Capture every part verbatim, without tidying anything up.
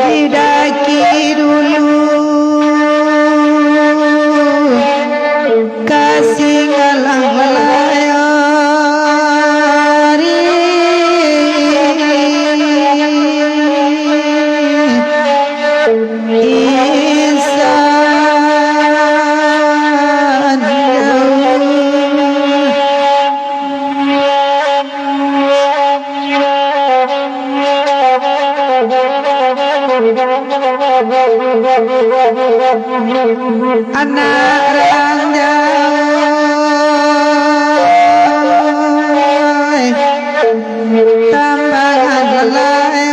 Didaki dulu ka singgalang layari. Insan jauah. Anak rang jauah, tambangan layari.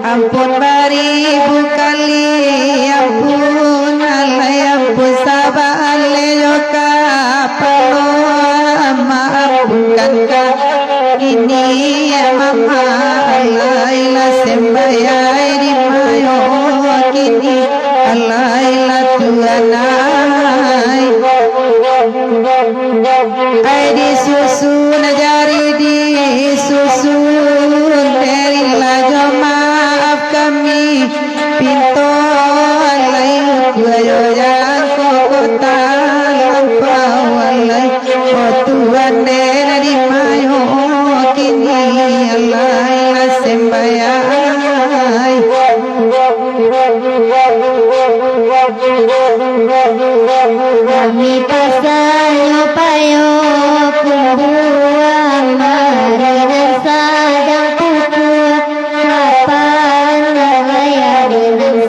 Ampun baribu kali, ampun alai, ampun sabalik jo kapalo, maafkan ka ini mama alai lah sembayang di mayo kini alai lah Tuhan ai. Ai disusun jari disusun, berilah jo maaf kami. Pinto alai utuayo jangko kota lampau alai. Oh Tuhan den di mayo kini alai lah sembayang ai. Kami pasanyo payo kumbuang mari nan sadang pukua lapan alai ari nan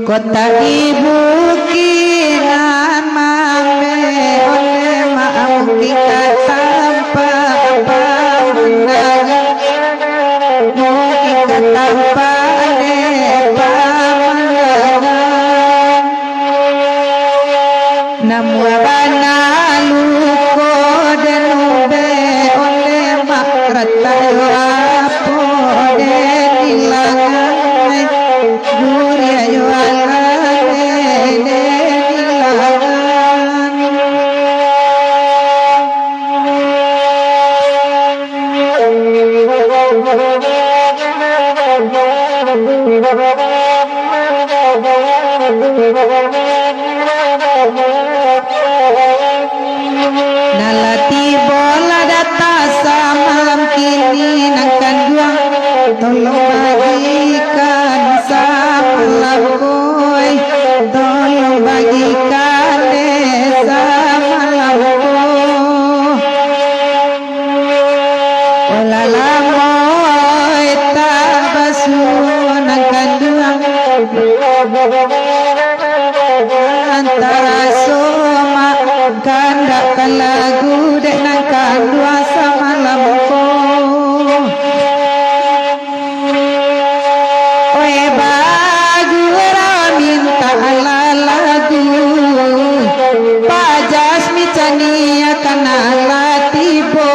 Kotak di bukik nan mambek oleh mak, mungkin ka tampak pamandangan, mungkin ka tampak dek pamandangan. Namuah bana luko den ubek oleh mak, ratak yo apo den ilangan, guriah yo alah den ilangan. Nan lah tibo lah datang samalam kini, nan kanduang tolong bagikan samalam ko, tolong bagikan dek samalam ko. Olah lamo tak basuo nan kanduang, antaraso mak kandak ka lagu dek nan kanduang samalam ko. Oe bagurau mintak alah lagu, Pak Jasmi caniakan alah tibo.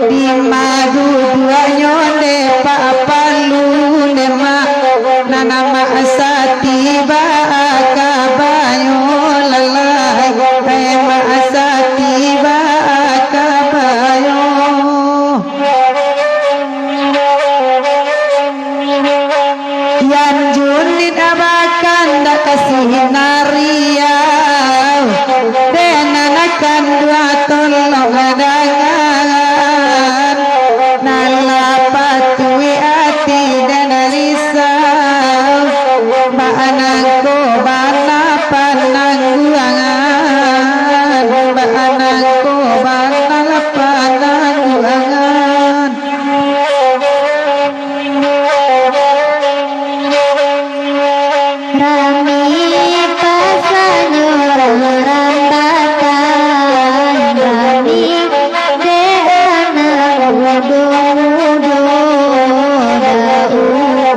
Di ma duduaknyo dek Pak Palun dek mak, nan amak sati baa kabanyo lalai, ai mak sati baa kabanyo. Yan Junid abakan dak kasih nariau, dek nan akan dua tolong dangan, nan lah patuik ati den risau, baa nangko bana panangguangan, baa nangko bana lah panangguangan. Rami pasanyo urang rambatan, rami dek anak mudo-mudo,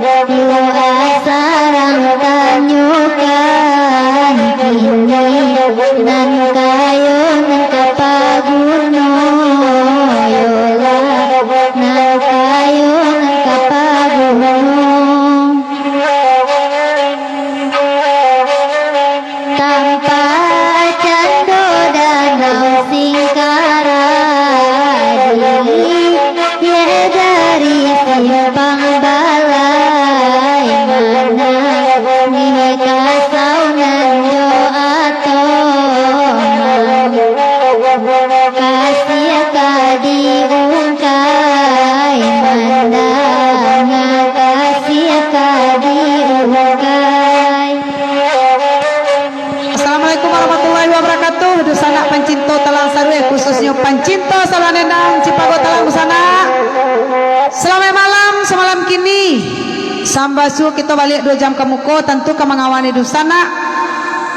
daulu asarang tanyokan, kini nan kayo nan ka paguno, yolah, nan kayo nan ka paguno. Tampek cando Danau Singkarak, diliek dari simpang balai, manangih kasau nan jo atau, kasiah ka diungkai, mandanga kasiah ka diungkai. Assalamualaikum warahmatullahi wabarakatuh. Dunsanak pancinto Talang Sarueh, khususnyo pancinto Saruang Dendang, Cipago Talang dunsanak. Salamaik malam, samalam kini. Sambasuo kito baliak duo jam ka muko, tantu ka mangawani dunsanak,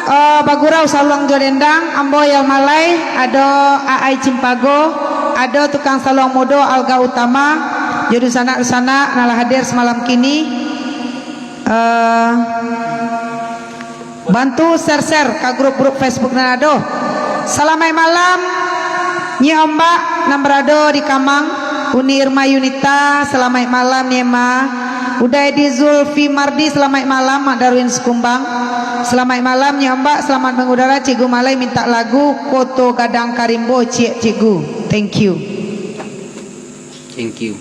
eh, bagurau saluang jo dendang, ambo Yal Malai, ado Aai Cimpago, ado tukang saluang mudo Alga Utama, jo dunsanak-dunsanak nan lah hadir samalam kini. Eh, bantu share-share ka grup-grup Facebook nan ado. Salamaik malam, Nyi Ombak nan barado di Kamang, Uni Irma Yunita, salamaik malam, Nyi Irma. Uda Edi Zulfi Mardi, salamaik malam, Mak Darwin Sikumbang. Salamaik malam, Nyi Ombak, salamat mangudara, Cikgu Malai mintak lagu Koto Gadang Karimbo, ciek Cikgu. Thank you. Thank you.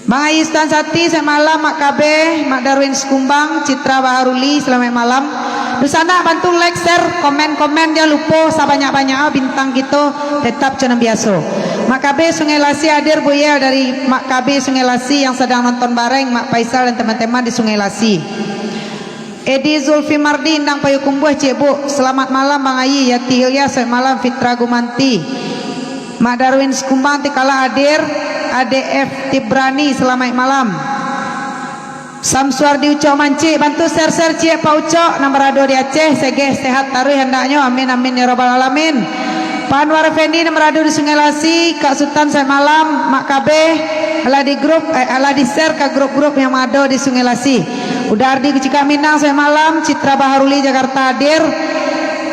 Bang Ayi Sutan Sati, salamaik malam, Mak Kabeh, Mak Darwin Sikumbang, Citra Baharuli, salamaik malam. Dunsanak bantu like, share, komen-komen, jan lupo sabanyak-banyak, oh, bintang kito tetap co nan biaso. Mak Kabeh Sungai Lasi hadir, Bu Yel dari Mak Kabeh Sungai Lasi yang sedang nonton bareng Mak Faisal dan teman-teman di Sungai Lasi. Edi Zulfi Mardi, Indang Payokumbuah, Cik Buk. Selamat malam, Bang Ayi, Yati Ilyas, selamat malam, Fitra Gumanti. Mak Darwin Sekumbang, Tikala Adir, A D F Tibrani, selamat malam. Samsuardi Ucok Mancik, bantu share-share ciek Pak Ucok, nan barado di Aceh, segeh sehat taruih handaknyo, amin, amin, ya rabbal alamin. Pak Anwar Effendi, nan barado di Sungai Lasi, Kak Sutan, selamat malam, Mak Kabeh, alah di grup, eh, alah di-share ka grup-grup yang ado di Sungai Lasi. Uda Ardi Kucikak Minang, selamat malam, Citra Baharuli, Jakarta, hadir.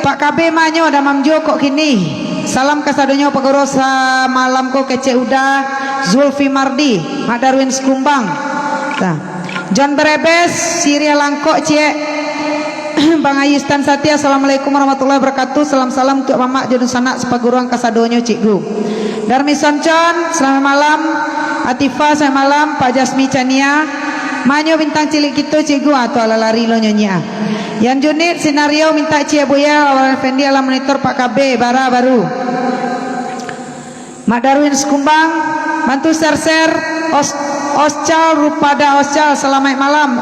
Pak Kabeh, manyo, damam juo kok kini. Salam kasadonyo, Pak Guru, samalam ko kecek Uda, Zulfi Mardi, Mak Darwin Sekumbang. Tah. John Brebes, Siriah Langkok, ciek. Bang Ayi Stan Satia, Assalamualaikum warahmatullahi wabarakatuh. Salam-salam untuak mamak jo dunsanak sapaguruan kasadonyo, Cikgu. Darmi Soncon, selamat malam. Atifa, selamat malam. Pak Jasmi Cania, manyo bintang cilik kito, Cikgu? Ah, tu alah lari lo nyonyi, ah. Yan Junit, Sinario, mintak ciek Buya, Awal Effendi, alah monitor Pak Kabeh, bara baru. Mak Darwin Sekumbang, bantu share-share. Os-, Oscal, Rupada Oscal, salamaik malam.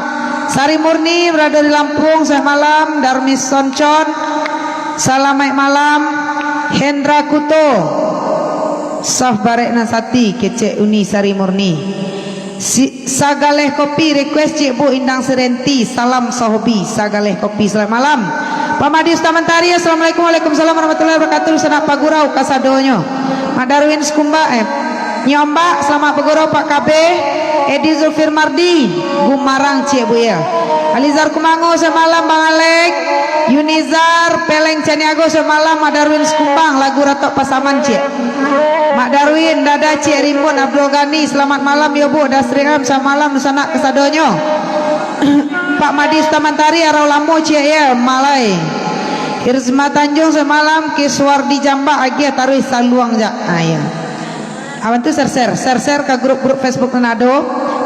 Sari Murni, barado di Lampung, salamaik malam. Darmis Soncon, salamaik malam. Hendra Kuto, saf barek nan sati, kecek Uni Sari Murni. Si, Sagaleh Kopi request Cik Bu Indang Sirenti, salam sahobi, Sagaleh Kopi, selamat malam. Pak Madi Ustaz Mantari, assalamualaikum, waalaikumsalam warahmatullahi wabarakatuh, sanak pagurau kasadonyo. Mak Darwin Sekumbang, eh, Nyombak, selamat pagurau Pak K B, Edi Zulfir Mardi, Gumarang Cik Bu ya. Alizar Kumango, selamat malam Bang Alek, Yunizar, Peleng Caniago, selamat malam Mak Darwin Sekumbang, lagu Ratok Pasaman, Cik. Mak Darwin, Dada Cik Rimbun, Abdul Ghani, selamat malam yo Bu, Dasri Am, selamat malam, sanak kasadonyo. Pak Madi Sutamantari, arau lamo ciek ya, malai. Irsma Tanjung samalam, Kiswar di Jambak, agiah taruih saluang jak. Ah, ya. Awan tu share-share, share-share ka grup-grup Facebook nan ado.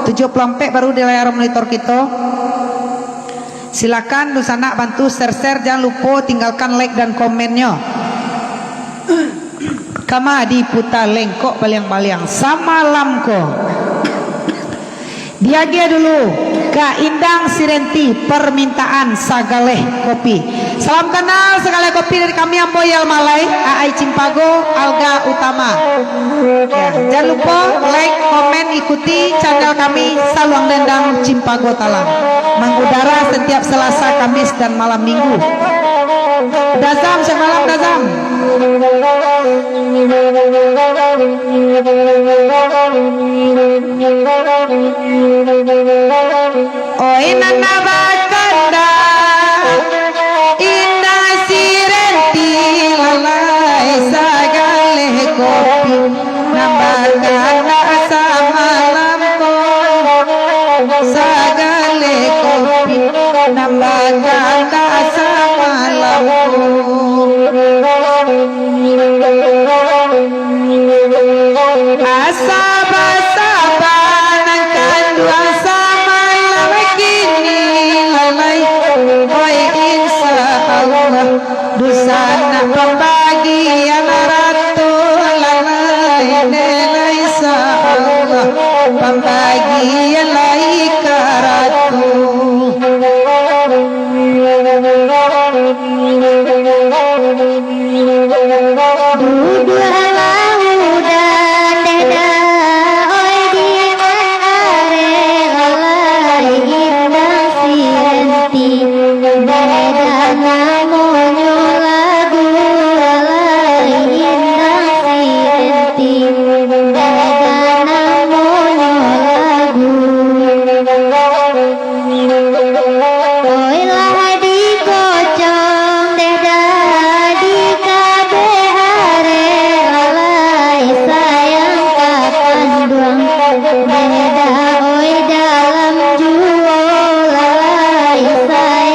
Tujuh puluh ampek baru di layar monitor kito. Silakan dunsanak bantu share-share, jangan lupo tinggalkan like dan komennyo. Kama diputa lengkok baliang-baliang samalam ko. Diagiah dulu ka Indang Sirenti permintaan sagaleh kopi. Salam kanal sagaleh kopi dari kami, ambo Yal Malai, Aai Cimpago, Alga Utama. Ya, jangan lupa like, komen, ikuti channel kami Saluang Dendang Cimpago Talang. Mengudara setiap Selasa, Kamis, dan malam Minggu. Dazam, semalam Dazam. Oi, nan bakanda, Indang Sirenti, lalai sagaleh kopi, nan bakanda samalam ko, sagaleh kopi, nan bakanda samalam ko. Asa basaba nan kanduang samalam, kini lalai. Oi, insya Allah, dunsanak pambagian rato lalai, dek lah, insya Allah, pambagian lai ka rato. Duduaklah udan deda, oi, di nan arek lalai Indang Sirenti. Beda namonyo lagu lalai Indang Sirenti. Beda namonyo lagu. Oi, lah dikocong deh dadi kabeh arek, lalai sayang ka kanduang deh dah, oi, dalam juo lalai sayang.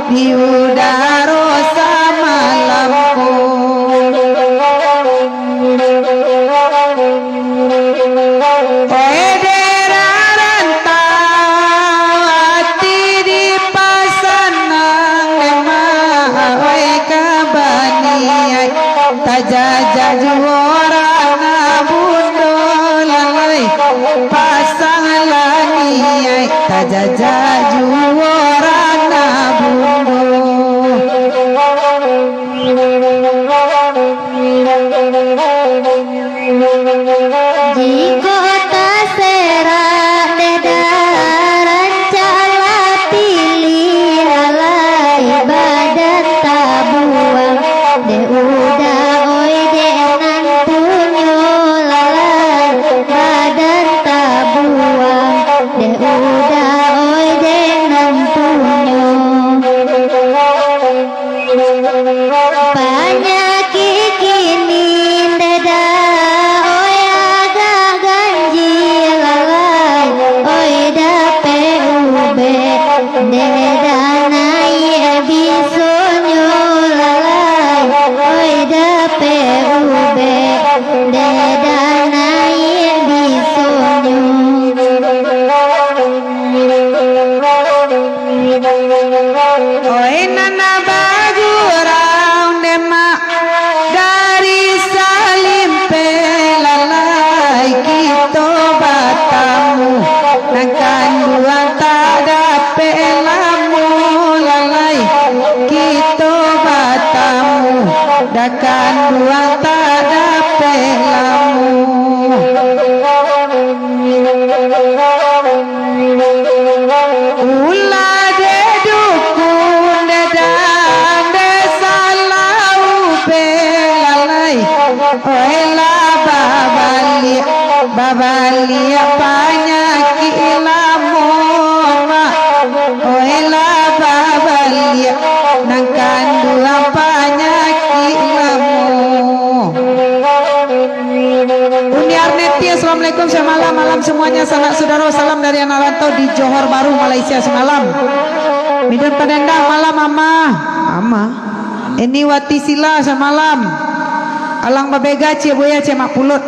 di udaro samalam ko. Oe dek rantau ati dipasanang, dek mak oe ka baniaik. Tajajak juo rana bundo lalai, pasang laniaik. Tajajak juo rana bundo. Jikok taserak dek daran, rancak lah pilih lalai, badan tabuang dek uda, oi dek nan punyo lalai, badan tabuang dek uda, oi dek nan punyo. Panyakik kini ndeh da, oi, agak ganjil lalai, oi, dapek ubek, ndeh da naiak bisonyo lalai, oi, dapek ubek, ndeh da naiak bisonyo. Oi nan bagurau, dek mak, dari Salimpeh lalai kito batamu. Nan kanduang tak dapek lamo lalai kito batamu. Nan kanduang tak dapek lamo. Ulah dek dukun, dek dambek salau belalai. Oi lah babaliak, babaliak panyakik lamo, mak. Oi lah babaliak, nan kanduang panyakik lamo. Uni Arneti, assalamualaikum, selamat malam, malam semuanya, sanak saudara, salam dari anak rantau di Johor Bahru, Malaysia, semalam. Midun Tadendang, malam, Ama. Ama. Eni Wati Sila, semalam. Alang Babega, Cik Buya, Cik Mak Pulut.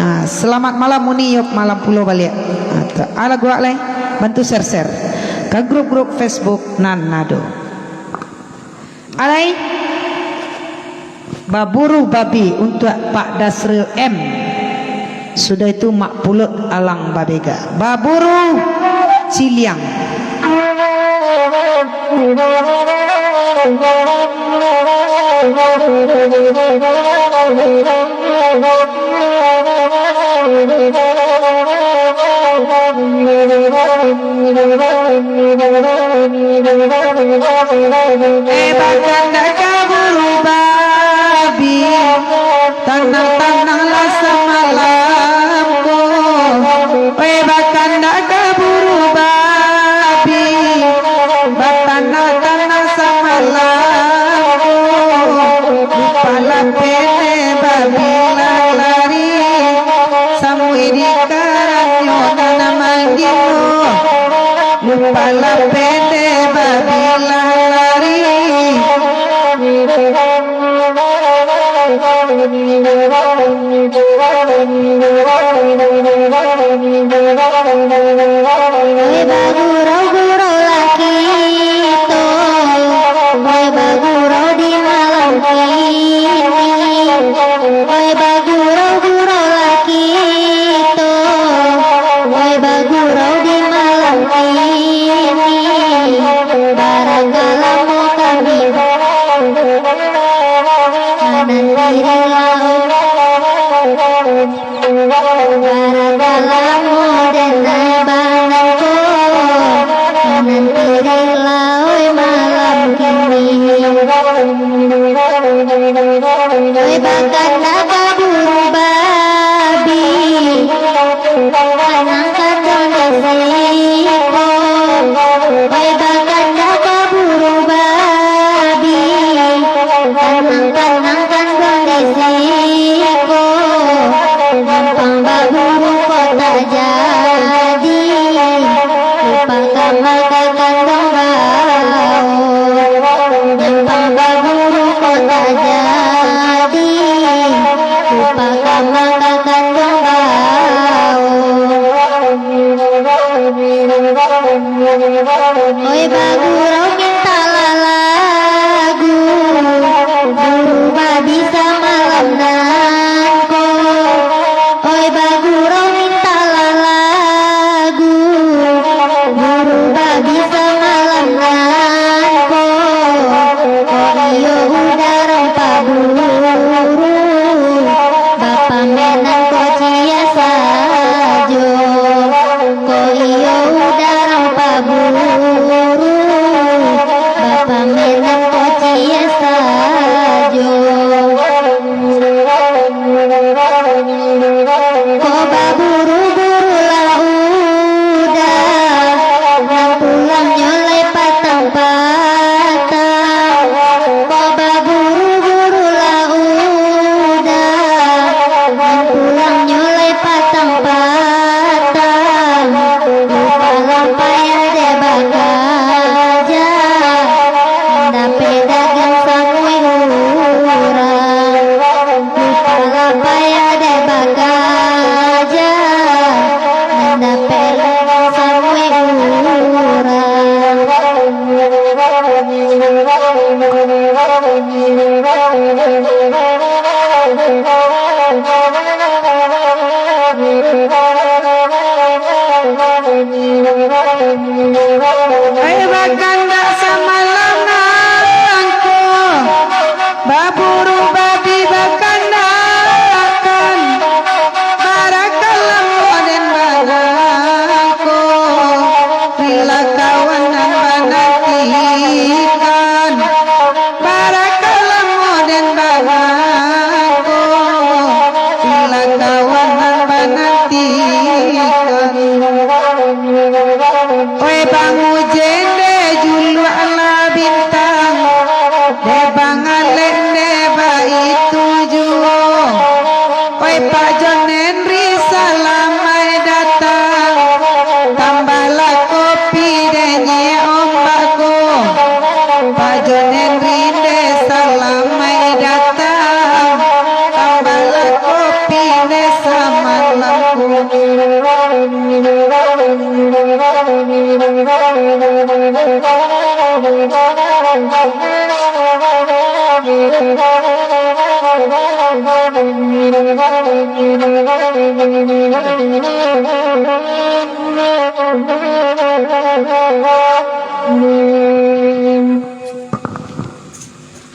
Ah, selamat malam, Uni, yok malam pulo baliak. Ah, tu. Alah guak lai, bantu share-share ka grup-grup Facebook nan ado. Alai, Baburu Babi untuak Pak Dasril M. Sudah itu Mak Pulut Alang Babega. Baburu Ciliang. Eh, bakandak kaburu babi, tanang-tananglah samalam ko. Eh, bakandak kaburu babi, batanang-tanang samalam ko. Lupalah pene babi lah lari, samuik di karannyo nan manggilo. Lupalah pene babi lah lari. Oi bagurau-gurau lah kito, oi bagurau di malam kini. Oi bagurau-gurau lah kito, oi bagurau di malam kini. Ai bakandak samalam nangko, baburu badi bakandakan, barakalam den banangko, rila kawan nan banantikan. Barakalam den banangko, rila kawan nan banantikan. Oi, bangujende juluak lah bintang, dek bangalek nde baitu juo. Oi, Pak Jon Henry, salamaik datang. Tambahlah kopi dek nyiak ombak ko. Pak Jon Henry nde salamaik datang. Tambahlah kopi nde samalam ko.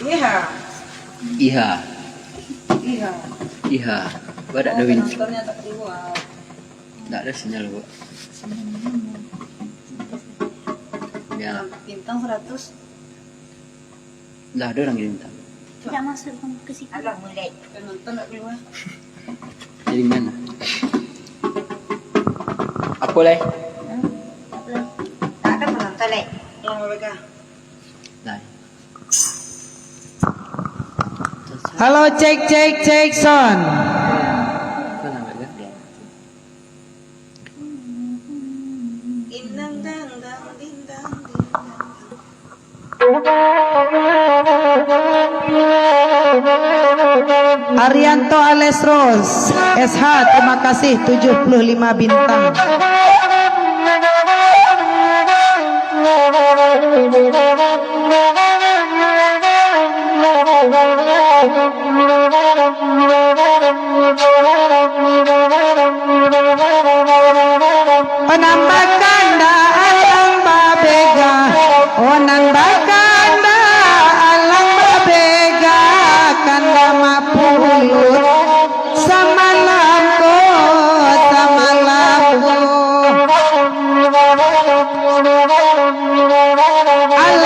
Iha. Iha. Iha. Iha. Badak Oh, dawin. Penontonnya tak keluar. Ndak ado sinyal, Bu. Ya. Bintang seratus. Lah, ada orang bintang. Tidak masuk ke situ. Alah, mulai. Penonton ndak keluar. Jadi mana? Apa, Lai? Hmm? Apa, Lai? Tak ada penonton, Lai. Yang mereka. Lai. Halo, cek, cek, cek, sound. Apa nama dia? Dindang dang dang, dindang dindang. Arianto alias Ros, S H, terima kasih, tujuh puluh lima bintang. Oh, nan bakandak alang babega, oh, nan bakandak alang babega, kandak mapuluik samalam ko, samalam ko. Alang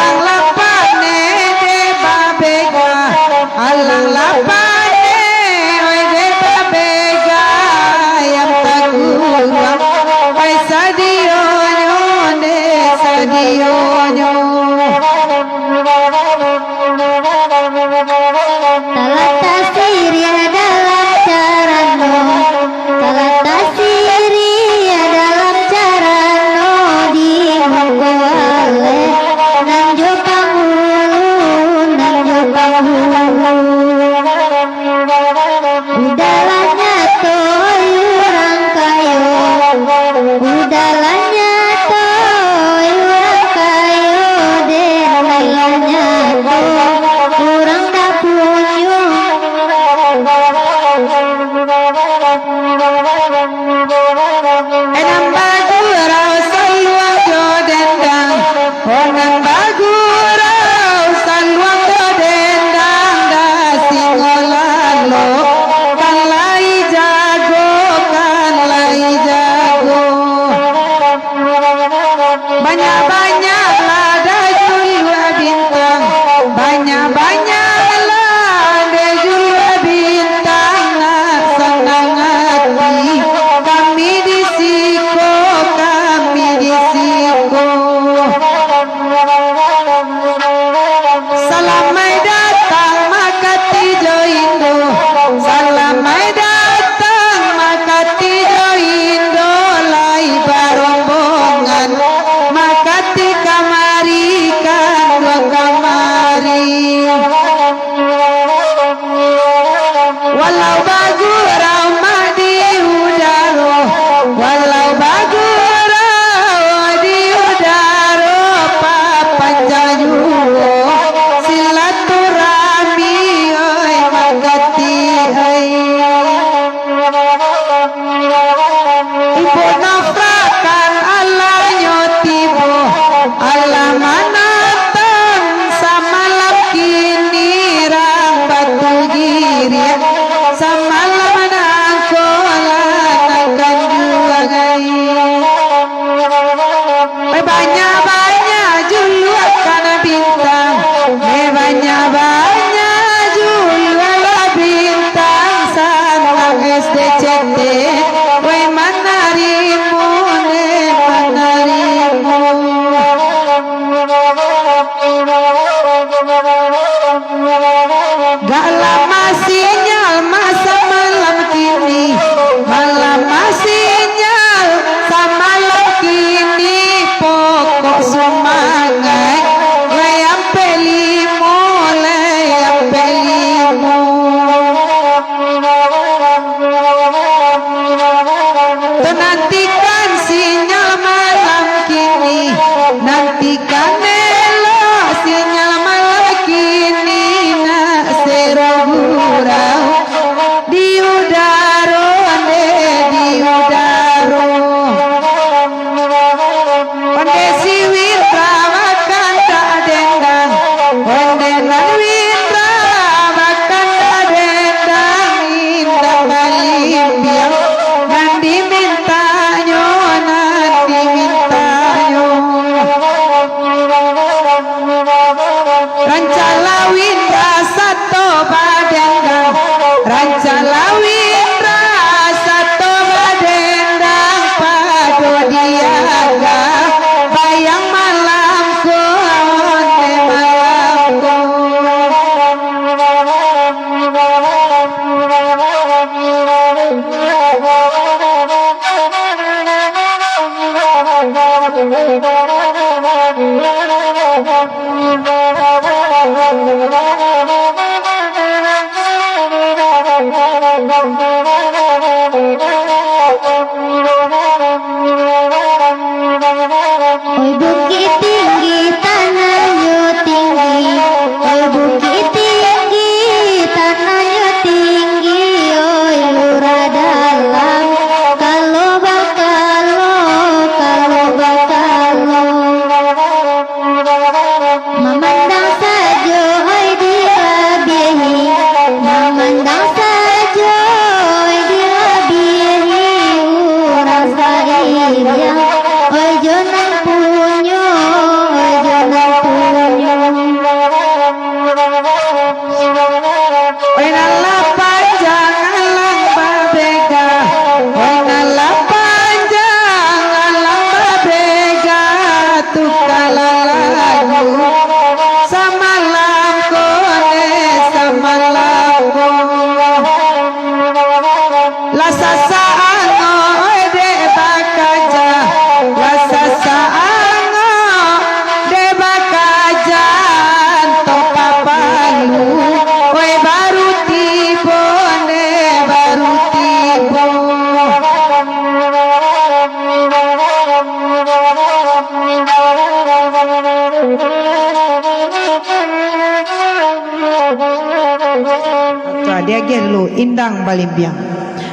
Diagiah dulu, Indang Balimbiang.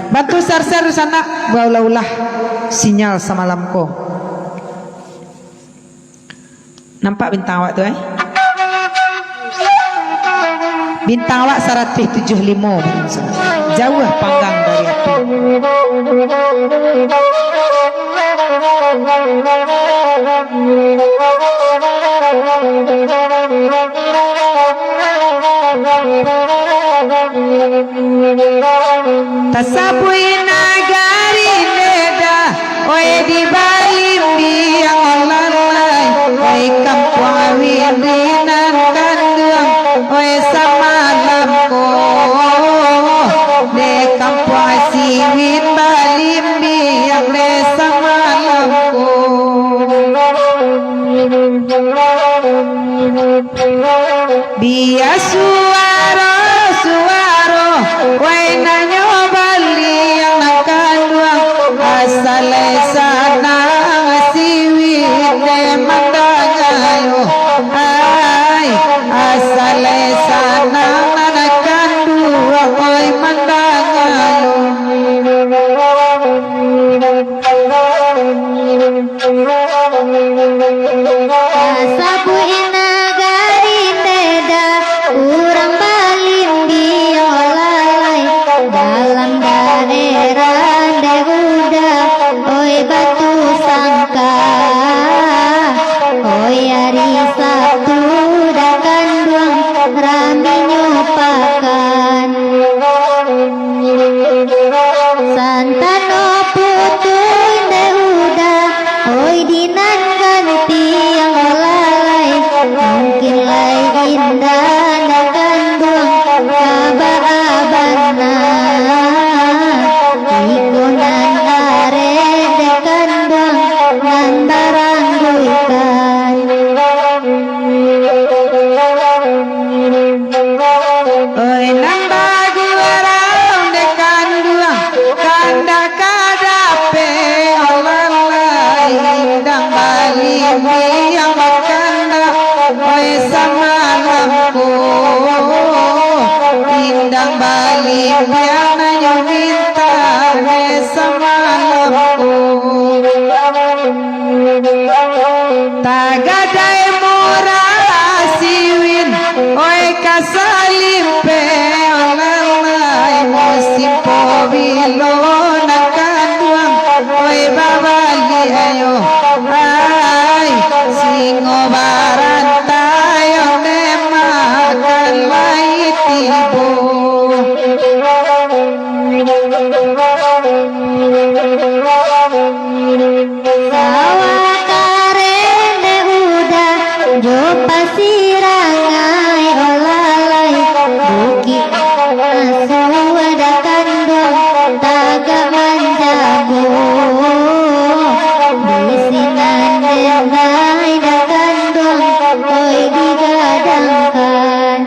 Bantu share-share di sanak, baulah-ulah sinyal samalam ko. Nampak bintang awak tu, eh? Bintang awak saratuih tujuah limo. Jauah panggang dari api. Tasabuik nagari Medan, oi, di Balimbiang lalai, oi, kampuang Winri nan kanduang, oi, samalam ko, dek kampuang Siwin Balimbiang, dek samalam ko. Bia suaro-suaro, wai nanyo baliang nan kanduang, asa lai sanang Siwin dek mandangayo. Ai, asa lai sanang nan kanduang, wai mandangayo. Tasabuik nagari Medan, urang Balimbiang lalai, dalam daerah Dek Uda, oi, Batu Sangka, oi, ari Sabtu dek kanduang, raminyo pakan. Santano putuih Dek Uda, oi, di nan gantiang lalai, mungkin lai indak dek kanduang, ka baa bana. Iko nan arek dek kanduang, nan barangguikan. Oi, nan bagurau dek kanduang, kandak ka dapek, oh lalai, Indang Balimbiang bakandak, oi, samalam ko, Indang Balimbiang nanyo mintak, oi, samalam ko. Tagadai murah Siwin, oi, ka salimpeh, oi lalai, musim pobilo nan kanduang, oi, babaliak ayo, ai, singo barantai, oi, makan lai tibo. Sawah karen Dek Uda, jo pasirangai, oh lalai, bukik asuah dek kanduang, tagak manjago. Di sinan denai dek kanduang, oi, digadangkan.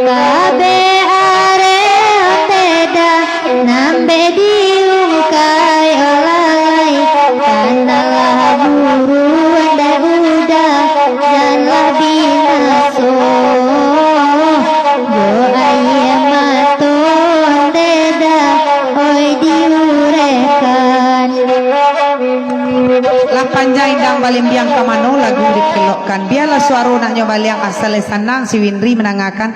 Kabeh arek Dek Uda, nan bek diungkai, oh lalai, tanahlah buruan Dek Uda, janlah binaso. Jo aia mato Dek Uda, oi, diurehkan. Lah panjang Indang Balimbiang ka mano, lagu dikelokkan. Bialah suaro naknyo baliang, asa lai sanang si Winri mandangakan.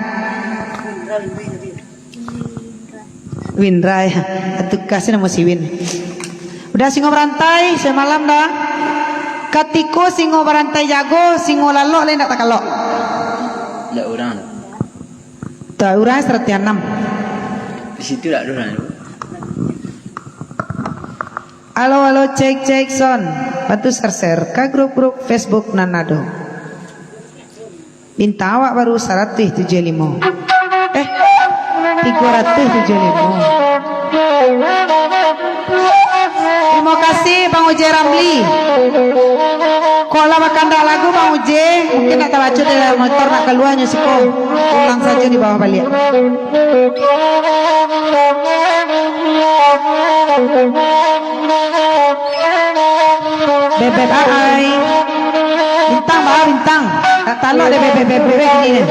Winra, yo. Atu kasih namo si Win. Udah singo barantai, samalam dah. Katiko singo barantai jago, singo lalok lai ndak takalok. Ndak urang tu. Tak urang saratus anam. Di situ ndak ada urang tu. Alo, alo, cek, cek, sound. Bantu share-share ka grup-grup Facebook nan ado. Bintang awak baru saratuih tujuah limo. Eh, tigo ratuih tujuah limo. Terima kasih, Bang Uje Ramli. Kok lah bakandak lagu, Bang Uje? Mungkin nak tabaco dari motor, nak kalua nyo siko. Ulang sajo di bawah baliak. Bebek ai. Bintang, bah, bintang. Tak talok deh bebek-bebek ini deh.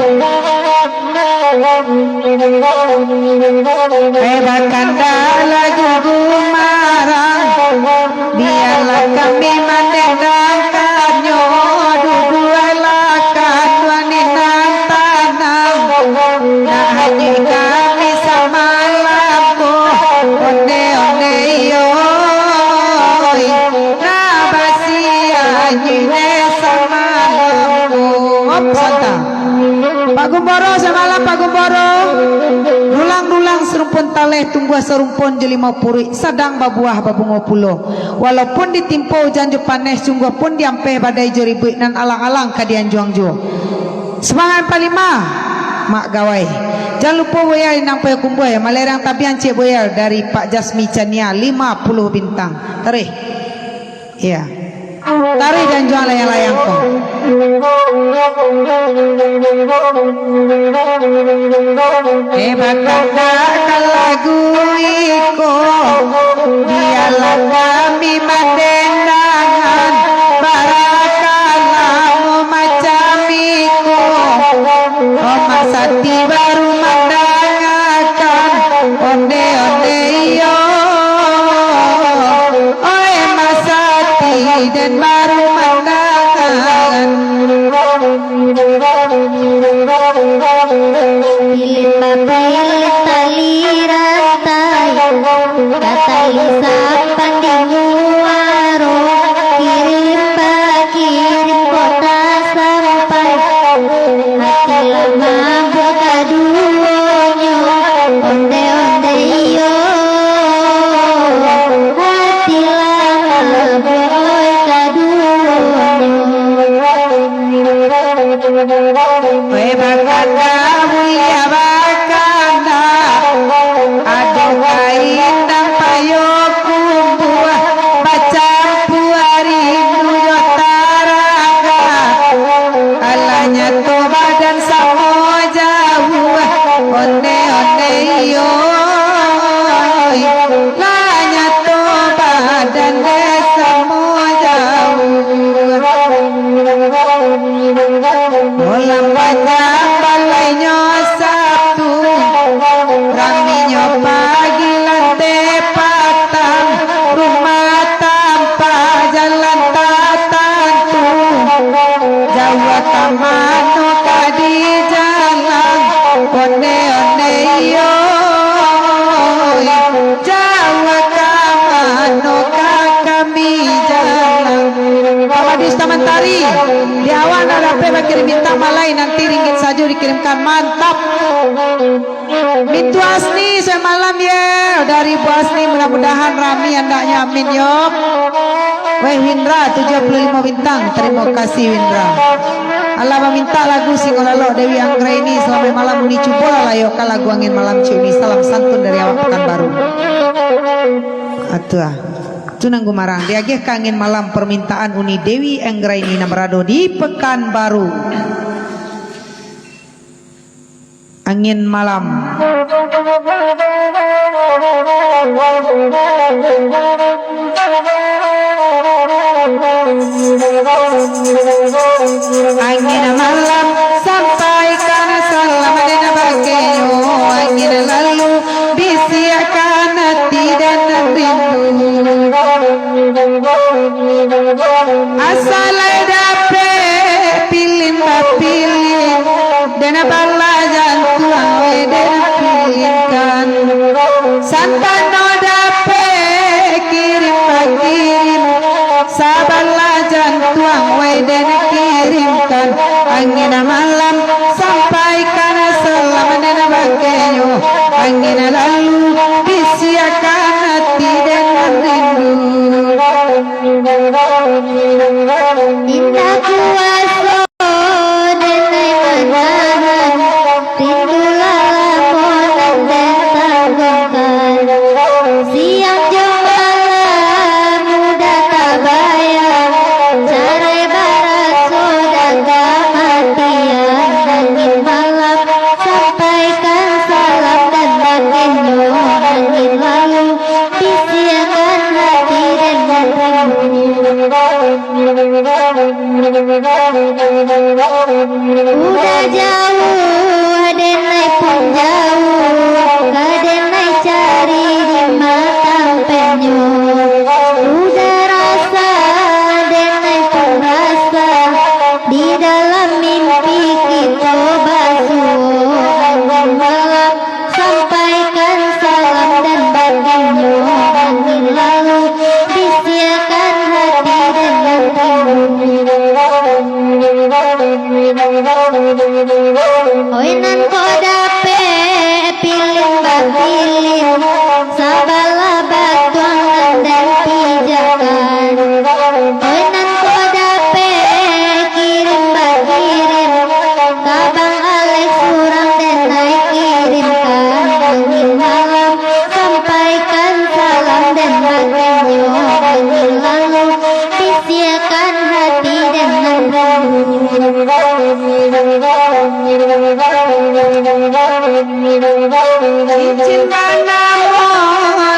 Eh, bakandak lagu gumarang, bialah kami mandendangkannyo, duduaklah ka tuan di nan tanang, nak hanyuik kami samalam ko, onde-onde iyo, oi, nak basiah hanyuik ne samalam ko. Op, santa. Pak Gumboro, samalam Pak Gumboro. Dulang-dulang sarumpun taleh, tumbuah sarumpun jo limau puruik, sadang babuah babungo pulo. Walaupun ditimpo ujan jo paneh, sungguah pun diampeh badai jo ribuik, nan alang-alang ka dianjuang juo. Sumangaik Pak Lima, Mak Gawai. Jan lupo Boyal Inang Payo Kumbuah, ya, Malerang Tabiang Cik Boyal dari Pak Jasmi Chania, lima puluh bintang. Taruih. Iya. Taruih dan juang layang-layang ko. Eh, bakandak ka lagu iko, bialah kami mandendangan, barakalamo macam iko. Omak Sati baru mandangakan, onde-onde iyo, oi, Mak Sati den baru mandangakan. Pilin bapilin tali rantai, tatali sampan di muaro, kirim bakirim kok tasampai. Hati lah mambuek kaduonyo, onde-onde iyo, hati lah mambuek kaduonyo. Weh, bakandak buliah bakandak, ado kain nan payo kumbuah, bacampua rindu jo tarangga. Alah nyato badan samo jauah, onde-onde iyo, lah nyato badan dek samo jauah. Bulan panjang balainyo Sabtu, raminyo pagi lanteh patang, rumah tampak jalan tak tantu. Jauah ka mano ka dijalang, onde-onde iyo, jauah ka mano ka kami jalang. Pak Madi Suta Mantari, di awak nak dapek bakirim bintang malai, nanti ringgit sajo dikirimkan. Mantap. Mintu Asni, selamat malam, ye. Dari Bu Asni, mudah-mudahan rami andaknyo, amin, yo. Weh, Windra, tujuah puluah limo bintang. Terima kasih, Windra. Alah mamintak lagu Singo Lalok Dewi Anggraini, selamat malam, Uni. Cubolah layokkan lagu Angin Malam, Cik Uni. Salam santun dari awak Pekanbaru. Atua. Tu nan gumarang. Diagiah ka Angin Malam, permintaan Uni Dewi Anggraini nan barado di Pekanbaru. Angin malam. Angin malam sampaikan salam den bakenyo. Angin lalu bisiakkan ati den rindu. Asa lai dapek pilin bapilin, den bala jantuang wai den pilinkan. Santano dapek kirim bakirim, sabalah jantuang wai den kirimkan. Angin malam sampaikan salam den bakenyo. Angin lalu bisiakkan ati den rindu. Indak kuaso den ai manahan, rindu lah lamo nan den tanggongkan. Siang jo malam udah tabayang, carai baraso dah kamatian. Angin malam sampaikan salam den bakenyo. Angin lalu bisiakkan ati den rindu. Udah jauah den Jauah ka denai cari di matampeknyo. Udah rasa denai pun rasa, di dalam mimpi kito basuo. Angin malam sampaikan salam dan bakanyo. Angin lalu bisiakan hati dengan rindu. Oi nan ko dapek pilin bapilin, sabalah batuang nan den pijakan. Oi nan ko dapek kirim bakirim, ka Bang Alex surang denai kirimkan. Angin malam sampaikan salam dan bakanyo. Angin lalu bisiakan hati dengan rindu. Cincin banamo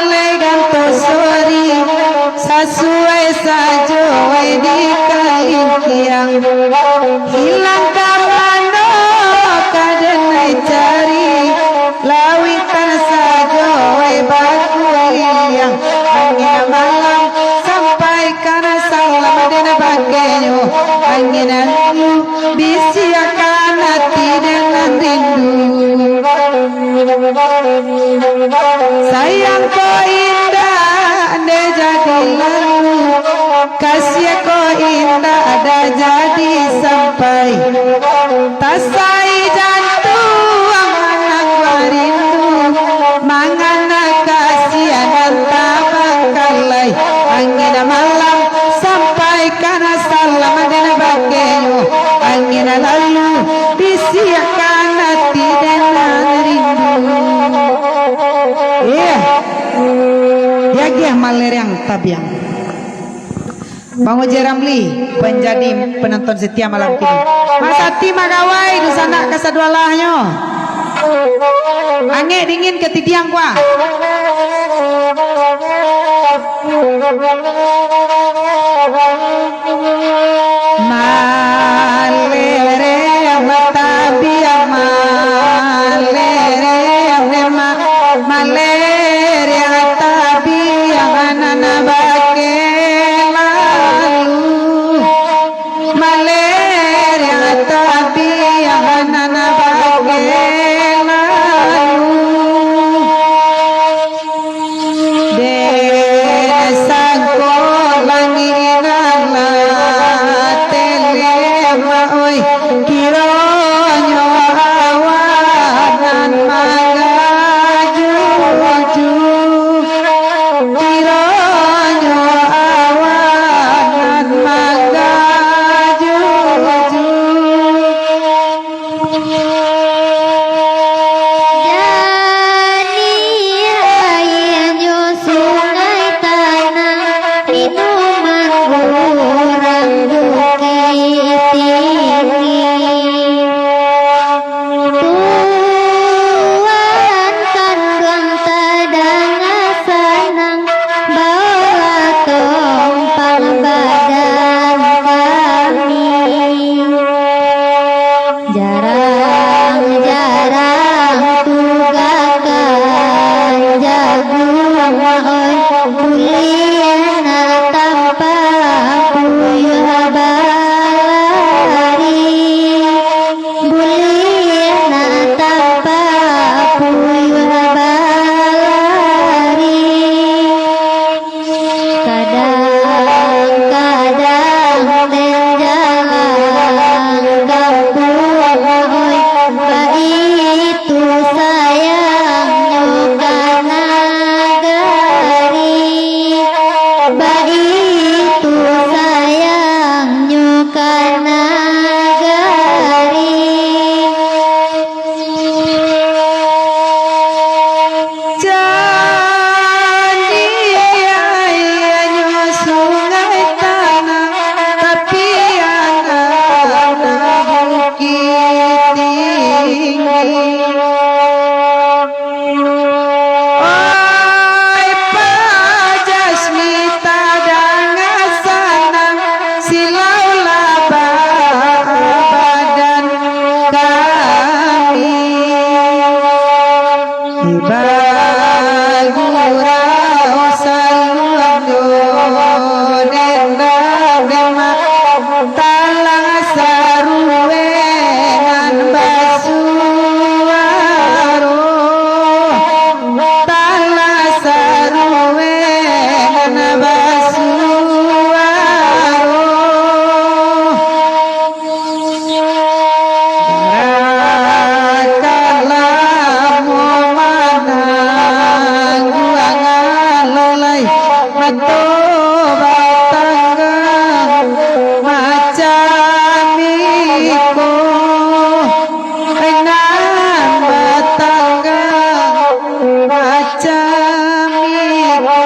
lai ganto sori, sasuai sajo wai di kalingkiang. Hilang ka mano ka denai cari, lauitan sajo wai bakuliang. Angin malam sampaikan salam den bakanyo. Angin anu bisiakan hati dengan rindu. Sayang ko indak dek jadi lalu, kasiah ko indak dek jadi sampai. Tasai jantuang nan barindu, mangana kasiah nan tabangkalai. Angin malam sampaikan salam den bakanyo. Angin lalu bisiakan hati dengan rindu. Iya. Diagiah Maleriang Tabiang. Bang Oje Ramli, penjadi penonton setia malam kini. Mas Ati Magawai, dunsanak kasadualahnyo. Angek dingin katidiang kuah. Maleriang tabiang, maleriang dema, maleriang tabiang nan bakeh lalu. Maleriang tabiang nan bakeh lalu. Dek sangko langik nan lah tele. Ko, nan batanggang macam iko.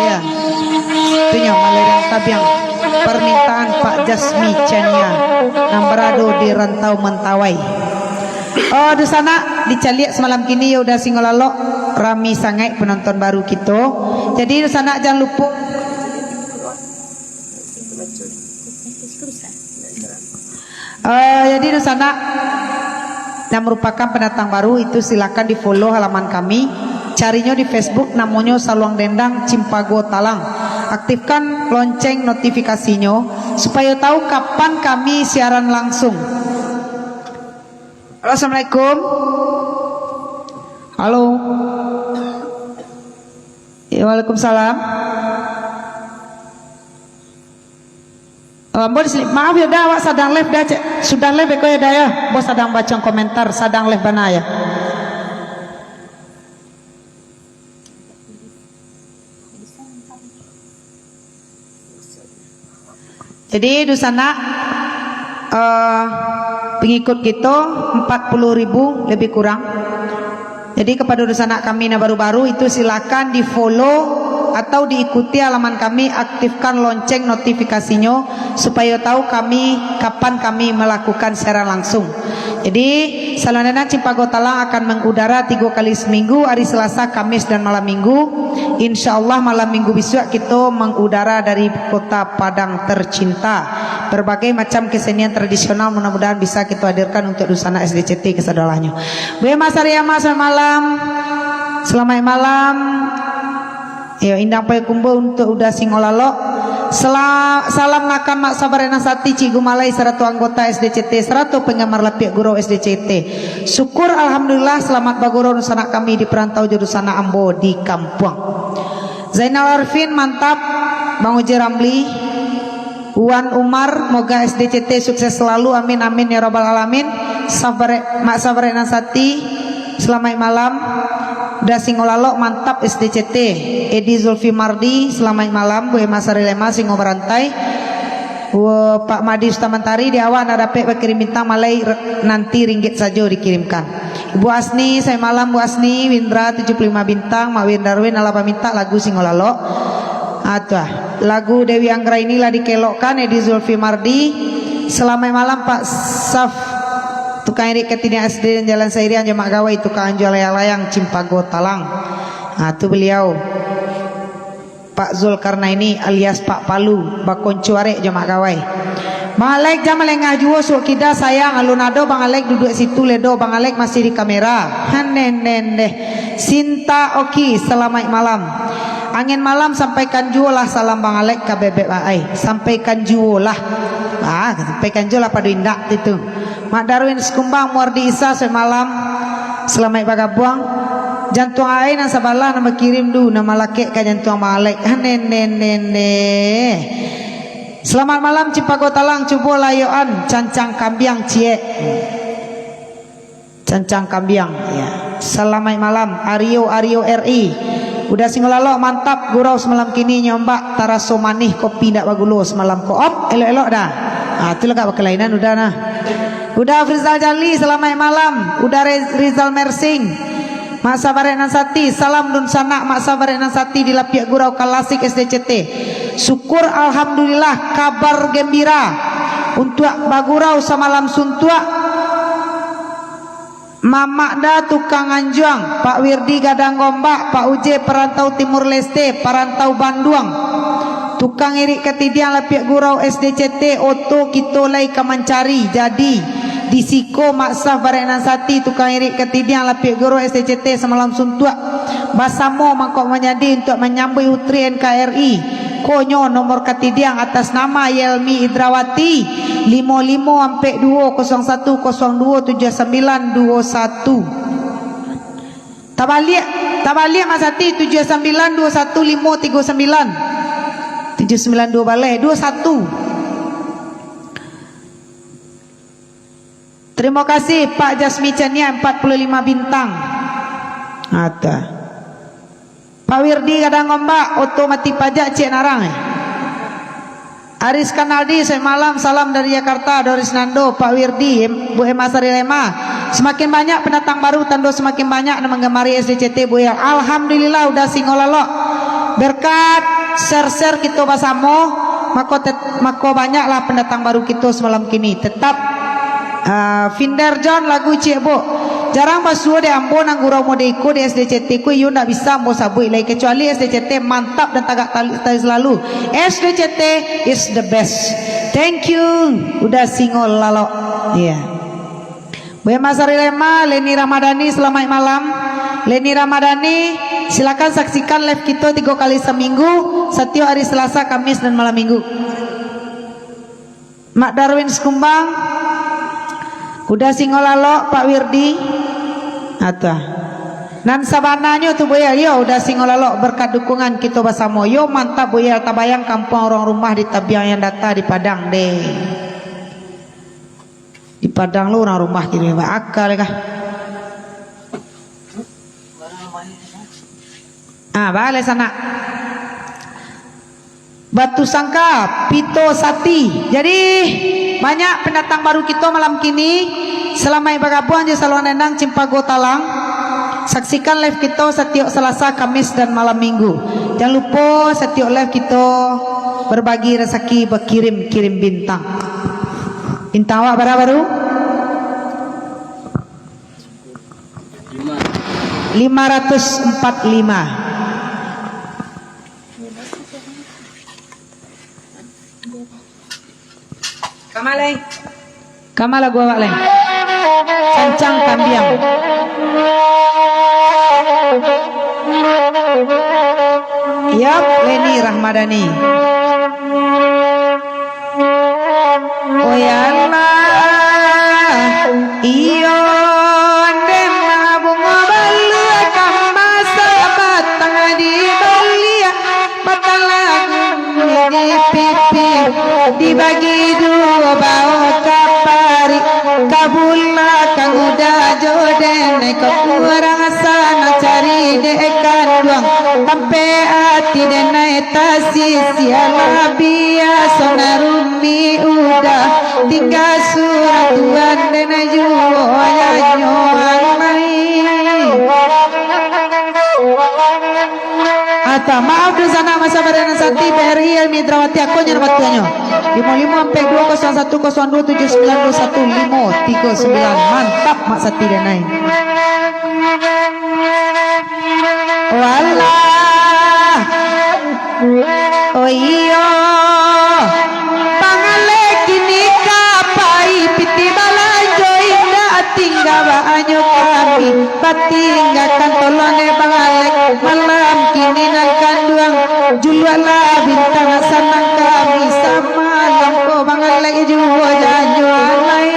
Ya. Itu nyo Malerang Tabiang, permintaan Pak Jasmi Chania nan barado di Rantau Mentawai. Oh, dunsanak, dicaliak samalam kini yo Uda Singolalok, rami sangaik penonton baru kito. Jadi, dunsanak, jan lupo. Eh, jadi, dunsanak, yang merupakan pendatang baru itu, silakan di-follow halaman kami. Carinyo di Facebook, namonyo Saluang Dendang Cimpago Talang. Aktifkan lonceng notifikasinyo, supayo tahu kapan kami siaran langsung. Halo, assalamualaikum. Halo. Ya, waalaikumsalam. Ambo di sini, maaf yo Da, awak sadang live Da, cek. Sudah live beko yo Da yo. Ambo sadang baco komentar, sadang live bana yo. Jadi, dunsanak, eh, pengikut kito empat puluh ribu lebih kurang. Jadi, kepada dunsanak kami nan baru-baru itu, silakan di-follow atau diikuti halaman kami, aktifkan lonceng notifikasinyo, supayo tahu kami, kapan kami melakukan siaran langsung. Jadi, Saluang Dendang Cimpago Talang akan mengudara tigo kali seminggu, hari Selasa, Kamis, dan malam Minggu. Insya Allah, malam Minggu bisuak kito mengudara dari kota Padang tercinta. Berbagai macam kesenian tradisional mudah-mudahan bisa kito hadirkan untuk dunsanak S D C T kasadolahnyo. Buya Mas Arya Mas, selamat malam. Selamat malam. Iyo, Indang Payakumbuah untuak Uda Singolalok. Sela-, salam nakan Mak Sabarek Nan Sati, Cik Gumalai, sarato anggota S D C T, sarato penggemar Lapiak Gurau S D C T. Syukur, alhamdulillah, selamat bagurau dunsanak kami di perantau, jo dunsanak ambo di kampuang. Zainal Arifin, mantap. Bang Uji Ramli. Wan Umar, moga S D C T sukses selalu, amin, amin, ya rabbal alamin. Sabarek, Mak Sabarek Nan Sati, salamaik malam. Uda Singolalok, mantap S D C T. Edi Zulfi Mardi, salamaik malam. Bu Emma Sarilema, Singo Barantai. Wo, Pak Madi Sutamantari, di awak ndak dapek bakirim bintang, malai re-, nanti ringgit sajo dikirimkan. Ibu Asni, selamat malam, Bu Asni. Windra tujuh puluh lima bintang, Mak Win Darwin alah bamintak lagu Singolalok. Ah, tu ah. Lagu Dewi Anggra Ini lah dikelokkan, Edi Zulfi Mardi. Salamaik malam, Pak Saf. Tukang irik katidiang S D dan Jalan Sairiang, jo Mak Gawai, tukang anjua layang-layang, Cimpago Talang. Ah, tu beliau. Pak Zulkarnaini alias Pak Palu, bakonco arek jo Mak Gawai. Bang Alek, jan malengah juo, suok kida sayang, alun ado Bang Alek duduak situ ledo, Bang Alek masih di kamera. Haneh, neh, neh. Sinta Oki, salamaik malam. Angin malam, sampaikan juo lah salam Bang Alek ka Bebek Aai. Sampaikan juo lah. Ah, sampaikan juo lah pado indak itu. Mak Darwin Sekumbang, Muardi Isa, selamat malam. Salamaik bagabuang. Jantuang Aai nan sabalah nan bakirim du, nan malakek ka jantuang Bang Alek. Ah, neh, neh, neh, neh. Selamat malam, Cimpago Talang. Cubo layokan, cancang kambiang, ciek. Cancang kambiang, ya. Salamaik malam, Ario, Ario R I. Uda Singolalok, mantap, gurau samalam kini, nyombak, taraso manih, kopi ndak bagulo samalam ko. Op, elok-elok dah. Ah, tu lah agak bakalainan Uda nah. Uda Afrizal Jali, salamaik malam. Uda Re-, Rizal Mersing. Mak Sabarek Nan Sati, salam dunsanak Mak Sabarek Nan Sati di Lapiak Gurau Kalasik S D C T. Syukur, alhamdulillah, kabar gembira untuak bagurau samalam suntuak. Mamak Da tukang anjuang, Pak Wirdi Gadang Gombak, Pak Uje Parantau Timur Leste, Parantau Banduang, tukang irik katidiang Lapiak Gurau S D C T, oto kito lai ka mancari. Jadi, di siko Mak Saf Barek Nan Sati, tukang irik katidiang Lapiak Gurau S D C T samalam suntuak, basamo mangkok manyadi untuak manyambuik Putri N K R I. Konyo nomor katidiang atas nama Yelmi Idrawati, limo limo ampek duo kosong satu kosong duo tujuah sambilan duo satu. Tabaliak, tabaliak Mak Sati, tujuah sambilan duo satu limo tigo sambilan. Tujuah sambilan duo baleh, duo satu. Terima kasih, Pak Jasmi Chania, empat puluh lima bintang. Ada. Pak Wirdi Gadang Ombak, oto mati pajak, ciek narang, eh. Aris Kanaldi, selamat malam, salam dari Jakarta, Doris Nando, Pak Wirdi, em-, Bu Emma Sarilema. Semakin banyak pendatang baru, tando semakin banyak nan menggemari S D C T, Bu, ya. Alhamdulillah, udah singo lalok. Berkat share-share kito basamo, mako tet-, mako banyaklah pendatang baru kito semalam kini. Tetap Ah, Finder John, lagu ciek, Buk. Jarang basuo dek ambo nan gurau mode iko di S D C T ko, iyo ndak bisa ambo sabuik lai, kecuali S D C T mantap dan tagak tali, tali selalu. S D C T is the best. Thank you, udah singo lalok. Iya. Bu Emma Sarilema, Leni Ramadhani, selamat malam. Leni Ramadhani, silakan saksikan live kito tigo kali seminggu, setiap hari Selasa, Kamis, dan malam Minggu. Mak Darwin Sekumbang, udah singo lalok, Pak Wirdi. Atah. Nan sabananyo tu, Buya, yo, udah singo lalok berkat dukungan kito basamo. Yo, mantap, Buya, tabayang kampuang urang rumah di tabiang yang data di Padang, deh. Di Padang lu urang rumah kini, Pak. Akal kah? Ah, baleh sanak. Batu Sangka, Pito Sati. Jadi, banyak pendatang baru kito malam kini. Salamaik bagabuang jo saluang Nenang Cimpago Talang. Saksikan live kito satiok Salasa, Kamis, dan malam Minggu. Jan lupo satiok live kito berbagi rasaki, bakirim-kirim bintang. Bintang awak bara baru? Lima ratus empat lima. Kama lai? Kama lagu awak lai? Cancang Tambiang. Yap, Leni Rahmadani. Oyalah, iyo, den mah bungo baluah, kama sabatang di baliak, batang lagu di pipi, dibagi duo bao ka parik, ka bulakang uda jo den, ko kurang sanang cari dek kanduang, tampek ati den ai tasisialah, biaso nan rumik uda, tingga surang tuan den juo nyanyo alai. Atau maaf dunsanak masa barianan sati, B R I Elmi Indrawati, akonyo nomor batuanyo, limo limo ampek duo kosong satu kosong duo tujuh sembilan duo satu limo tigo sembilan. Mantap, Mak Sati den ai. Walah. Oh iyo, pangalek kini ka pai, pitih balanjo indak tingga baanyo kami, batinggakan tolong dek bangalek, malam kini nan kanduang, juluaklah bintang sanang kami, samalam ko bangalek juo janyo alai.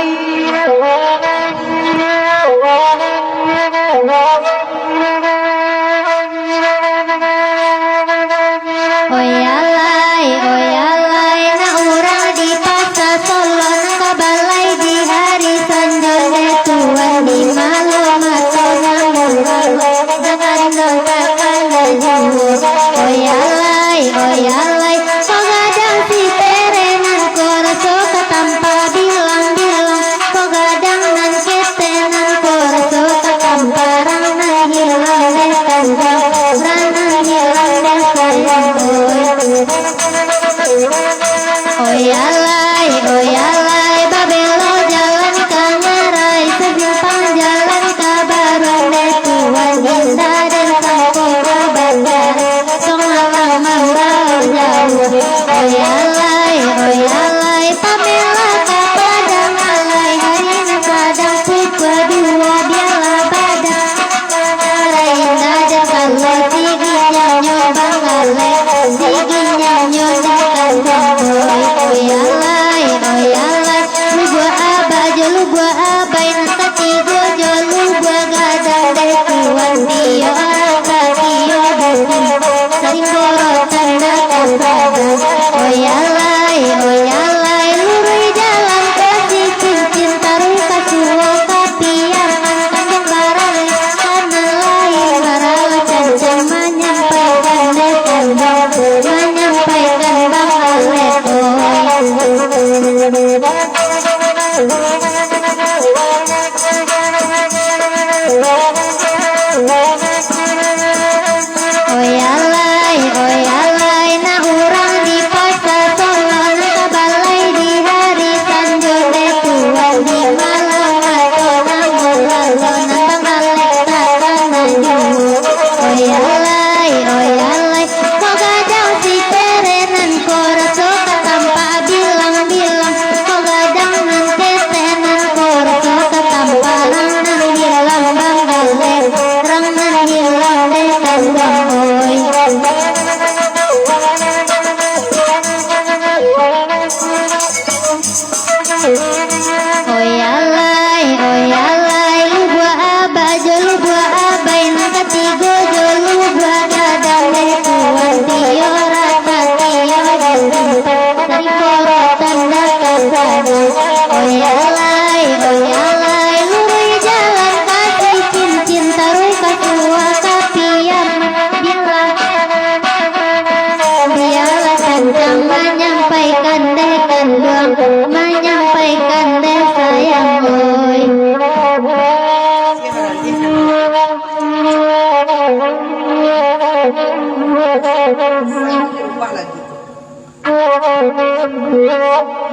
Oyalah, oyalah, nak urang di Pasa Solo, nan ka balai di hari Sanjo, dek tuan di malam mato namun lalu, jangan dosa kana juo. Oyalah, oyalah, ko gadang si terenan, ko raso ka tampa bilang-bilang, ko gadang nan ketenan, ko raso ka tampa rang nan hilang dek kanduang, rang nan hilang dek sayang, oi. Oyalah, oyalah, babelok jalan ka ngarai, sasimpang jalan ka baruak, dek tuan indak den sangko ka banda, samalam mambao jauah. Oyalah, oyalah, pamelah ka Padang alai, hari nan sadang pukua duo, bialah Padang. Lain sajo kalau sigi nyanyo bangalai, sigi nyanyo di kanduang, oi, oyalah, oyalah. Lubuak abah jo lubuak abai, nan katigo jo lubuak gadang, dek tuan dio angka dio budi, saling borotan dakek sadang. Oyalah, oyalah, luruih jalan ka Sicincin, taruih ka Suo, ka Piaman, Tanjuang Barale, ka nan lain, maralah cancang manyampaikan dek kanduang, manyampaikan bangalek, oi.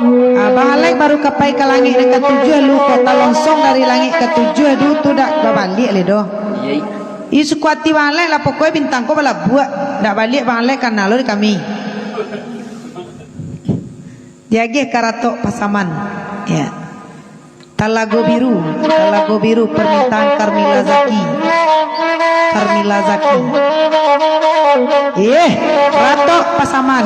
Ah, Bang Alek baru ka pai ka langik nan katujuah lu, kok talonsong dari langik katujuah du tu dak babaliak lai doh. Iya, i. Ih, suko ati Bang Alek lah, pokoknyo bintang ko balabuak, dak baliak Bang Alek, kana lo di kami. Diagiah ka Ratok Pasaman. Ya. Talago Biru, Talago Biru, permintaan Carmila Zaki. Carmila Zaki. Eh, Ratok Pasaman.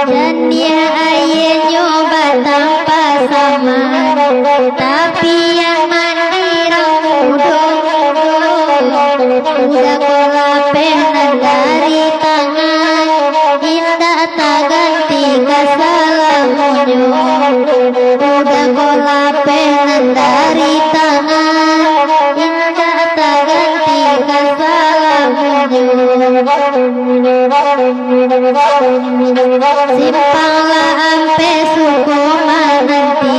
Janiah aianyo batampa saman, tapi yang mandi rang mudo-mudo. Uda ko lapeh nan dari tangan, indak taganti ka salamonyo. Uda ko lapeh nan dari tangan, indak taganti ka salamonyo. Simpang lah ampek suko mananti.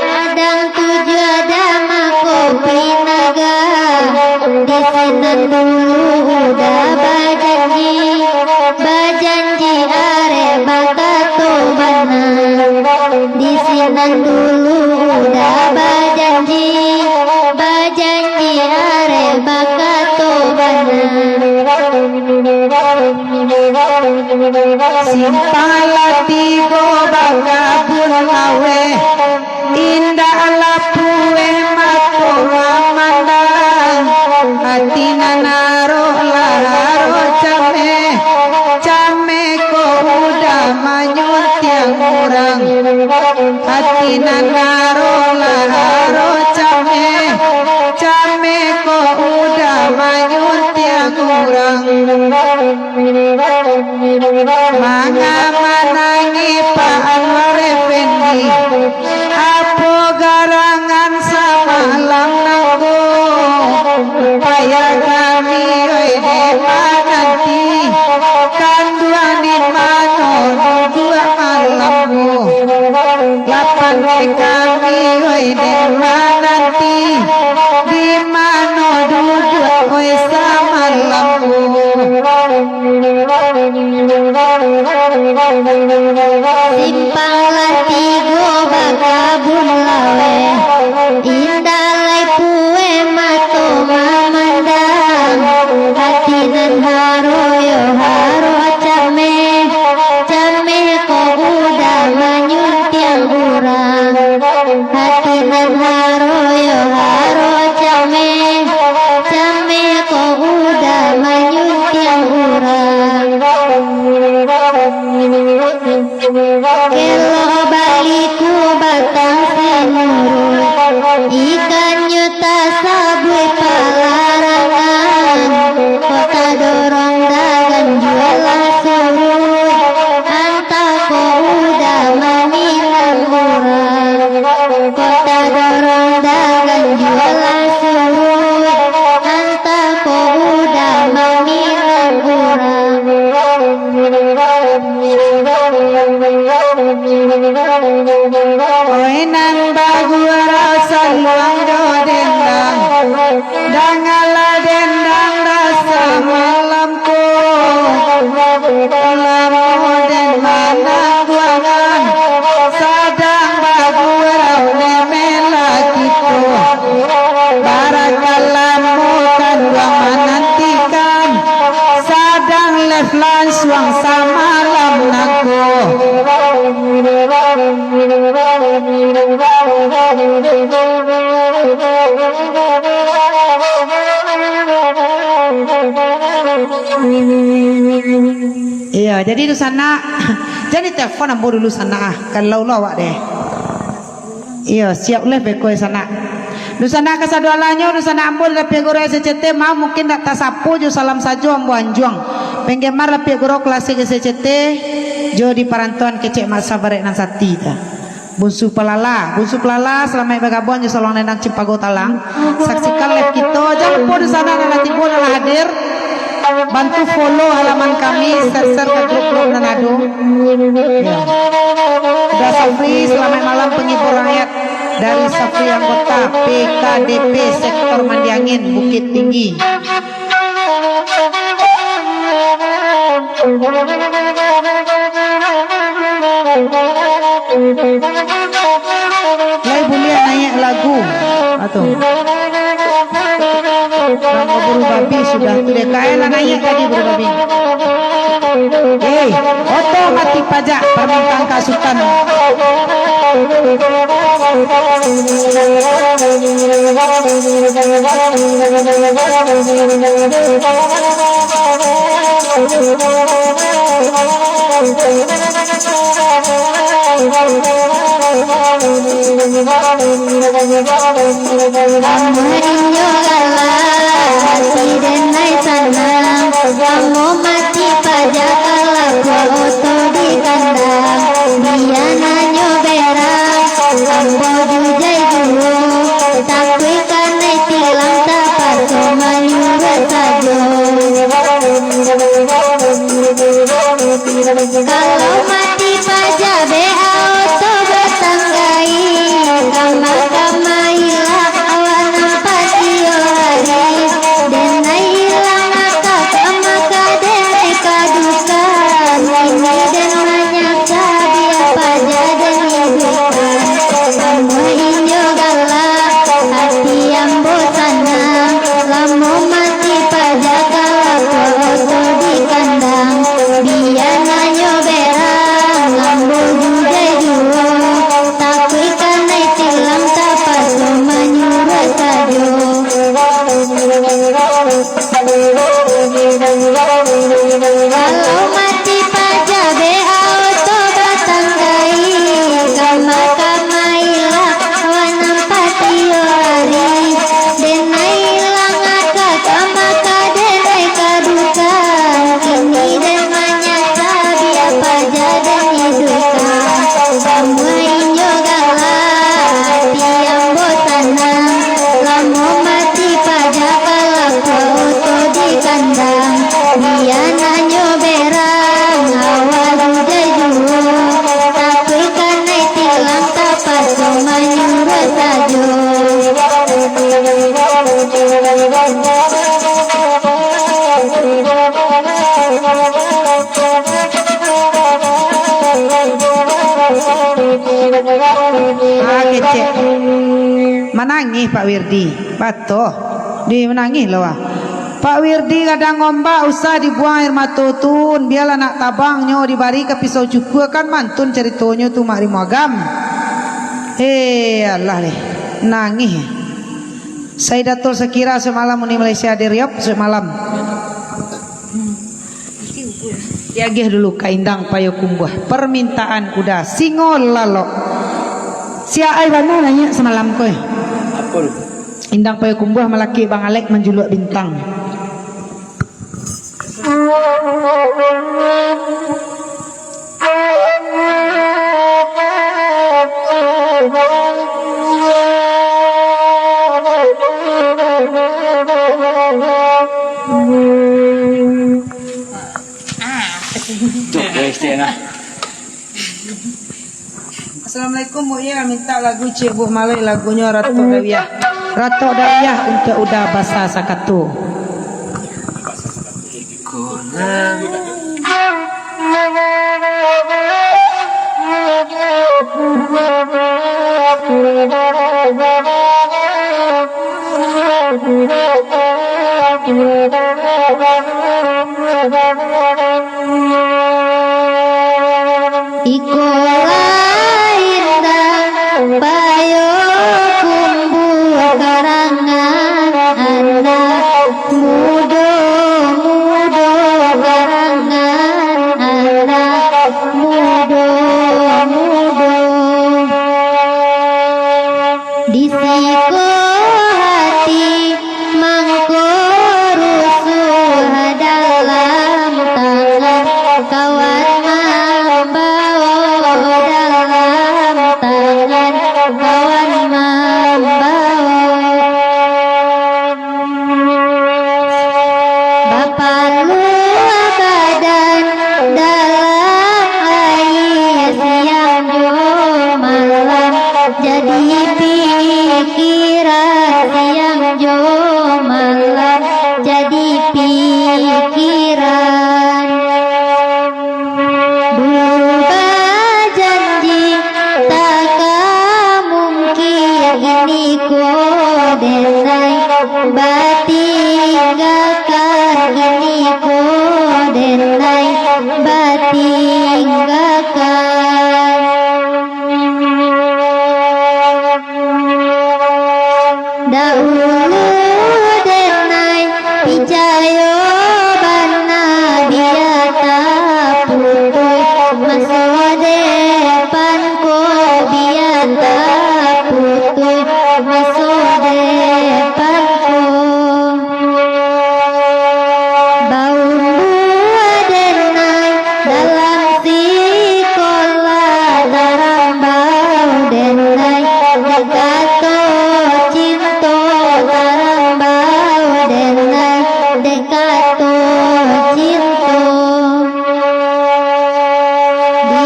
Kadang tujuah dama kopi naga. Di sinan dulu uda bajanji, bajanji arek bakato bana. Di sinan dulu uda bajanji, bajanji arek bakato bana. Simpang lah tigo bakabun laweh, indak lah pueh mato mamandang. Hati nan arok lah arok cameh, cameh ko uda manyuntiang urang. Hati nan arok lah arok cameh, cameh ko uda manyuntiang urang. Manga manangih Pak Anwar Effendi? Apo garangan samalam nangko? Payah kami oi dek mananti. Kanduang di mano duduak malam ko? Lapeh kami oi dek mananti. Di mano duduak oi samalam ko? Simpang lah tigo bakabun laweh, indak lai pueh mato mamandang. Hati nan haro yo haro cameh, cameh ko uda manyuntiang urang. Hati nan haro yo haro cameh, cameh ko uda manyuntiang urang. Kelok baliku batang sinuruik, ikannyo tasabuik palarangan. Kota dorong dagang jualah suruik, antah ko uda maminang urang. Kota dorong dagang jualah suruik, antah ko uda maminang urang. Oi nan bagurau saluang jo dendang, dangalah dendang rasa malam ko. Lamo den manangguangan, sadang bagurau lemelah kito. Barakalamo kanduang manantikan, sadang live lansuang samalam nangko. Iyo, jadi dunsanak, jan ditelepon ambo dulu sanak ah, kalau lo awak deh. Iyo, siap live beko sanak. Dunsanak kasadoalahnyo, dunsanak ambo di Lapiak Gurau S C T, maaf mungkin dak tasapo jo salam sajo ambo anjuang. Penggemar Lapiak Gurau Klasik S C T, jo di parantauan kecek masa barek nan sati ta. Bunsu Palala, Bunsu Palala, salamaik bagabuang jo saluang dendang Cimpago Talang. Saksikan live kito, jan lupo dunsanak nan lah tibo, nan lah hadir. Bantu follow halaman kami, share-share ka grup-grup nan ado. Ya. Uda Safri, selamat malam penghibur rakyat dari Safri anggota P K D P Sektor Mandiangin, Bukittinggi. Lai buliah naiak lagu. Atuh. Urang buru babi sudah tu deh. Kae lah naiak tadi buru babi. Eh, oto mati pajak, permintaan ka Sutan. Amuah inyo galak, ati denai sanang. Ambo mati pajak, kalakuan oto di kandang. Bia nanyo berang, ambo jujai juo. Takuik kanai tilang, tapaso manyuruah sajo. Kalau mati pajak, bia oto batanggai, kama-kama ilang awak nan patio hari. Denai ilang aka, kama ka denai ka duka, kini den manyasa, bia pajak den iduikkan. Amuah inyo galak, ati ambo sanang. Lamo mati pajak, kalakuan oto di kandang. Bia nanyo berang, ambo jujai juo. Takuik kanai tilang, tapaso manyuruah sajo. Kalau mati pajak, bia oto batanggai, kama-kama ilang awak nan patio hari. Denai ilang aka, kama ka denai ka duka, kini den manyasa, bia pajak den iduikkan. Amuah inyo galak, ati ambo sanang. Lamo mati pajak, kalakuan oto di kandang. Bia nanyo berang, awak jujai juo. Takuik kanai tilang, tapaso manyuruah sajo. Ah, kecek. Manangih Pak Wirdi. Batoh. Di manangih lo, ah. Pak Wirdi Gadang Ombak, usah dibuang air mato tun. Bialah nak tabang nyo dibari ka pisau cukua, kan mantun caritonyo tu, Mak Rimo Agam. Eh, alah deh. Nangih. Saidatul Sakira, selamat malam, Uni Malaysia di Riyadh, selamat malam. Diagiah dulu ka Indang Payokumbuah. Permintaan Uda Singo Lalok. Siak ai bana naiak samalam ko, eh. Indang Payokumbuah malakik Bang Alek manjuluak bintang. Tok, guys, dia nah. Assalamualaikum, Bu Ye, minta lagu Ciek Buah Malai, lagunyo Ratok Dawiyah. Ratok Dawiyah untuak Uda Basa Sakato. Iko lah Indang Payokumbuah, karangan anak mudo, mudo, karangan anak mudo, mudo. Di siko hati mangko rusuah dalam tangan, kawan mambawa dalam tangan, kawan mambawa. Bapalu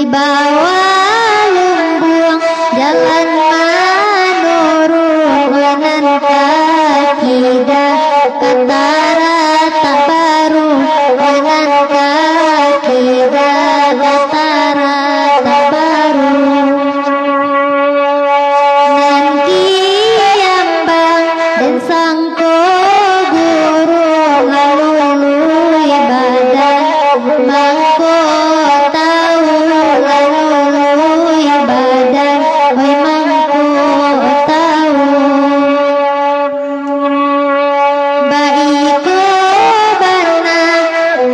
Bawah lumbung jalan manurun, nan kaki dah katarak tak baru, nan kaki dah katarak tak baru. Nan kiambang dan sangko guru, lalului badan mangko tahu, lalului badan, oi, mangko tahu. Baiko bana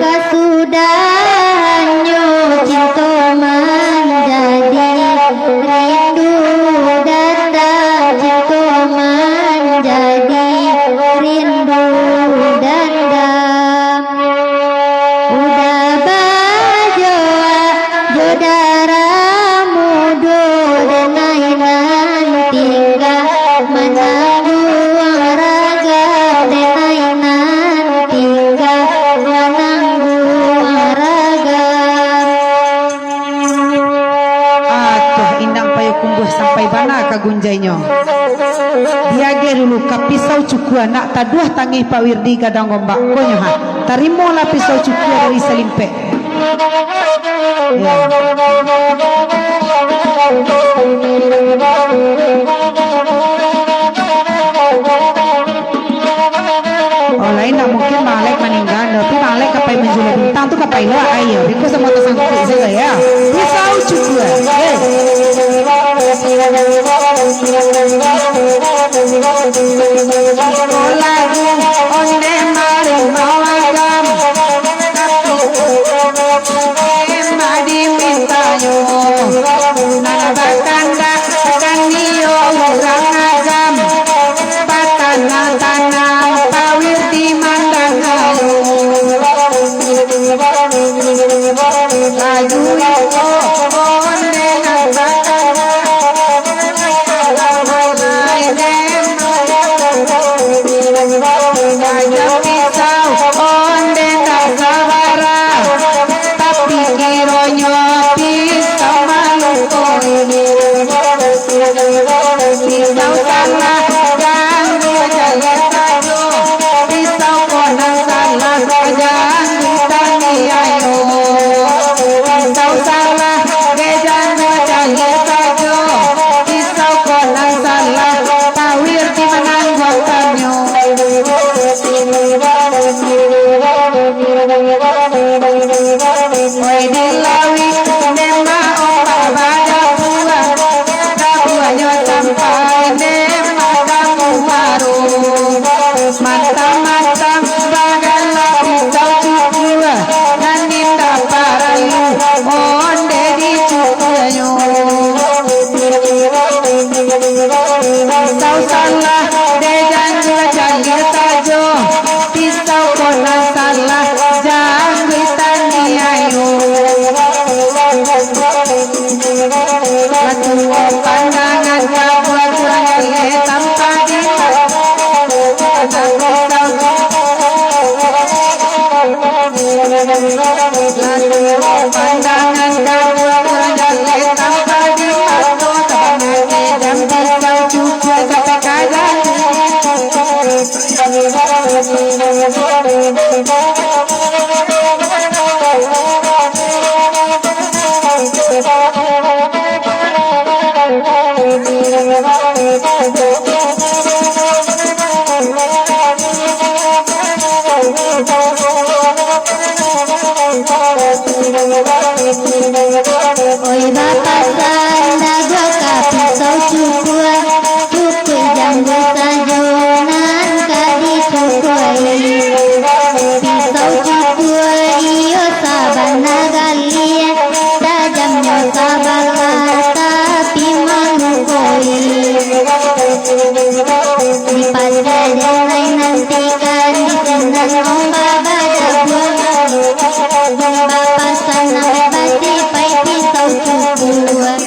kasudahannyo, cinto manjadi rindu danda, cinto manjadi rindu danda. Udah bajoa jo darah mudo, denai nan tingga manangguang raga, denai nan tingga manangguang raga. Atuh, Indang Payokumbuah sampai bana ka gunjainyo. Diagiah dulu ka pisau cukua, nak taduah tangih Pak Wirdi gadang gombak. Konyo ha, tarimolah pisau cukua dari salimpek. Ya. Oh, lain ndak mungkin Bang Alek maningga, tapi Bang Alek ka pai manjulai bintang tu ka pai lo, ayo. Biko samo tasangkuik sajo, ya. Pisau cukua. Eh. Lagu onde maling mawagam. Ema dimintanyo, nan bakandak kan iyo urang agam, batanang-tanang pawir di mandangayo. Lagu iko onde nan bakandak. Ajo pisau onde tak sabara, tapi kironyo pisau malukoi. Pisau salah, jan dicaliak sajo. Pisau ko nan salah, jan ditaniayo. Pisau salah, jan dicaliak sajo. Pisau ko nan salah, pawir di manangguang tanyo. Oi, di lauik dema ombak badabuah, dabuahnyo sampai dema ka muaro. Mantang-mantang bagala pisau cukua, nan indak paralu onde dicukuanyo. Pisau salah, dek jan dicaliak sajo. Pisau ko nan salah, jan ditaniayo. Batuo pandangan ka buah kurang jaleh tampa di mata. Batuo pandangan ka buah kurang jaleh tampa di mato. Sabananyo jan pisau cukua ka takajak. Oi, bapasan daguah ka pisau cukua, cukuik jangguik sajo nan ka dicukuai. Pisau cukua iyo sabana galiah, tajamnyo sabalah tapi malukoi. Di pasiak denai nantikan, di sinan ombak badabuah. Bapasan nan basipai pisau cukua.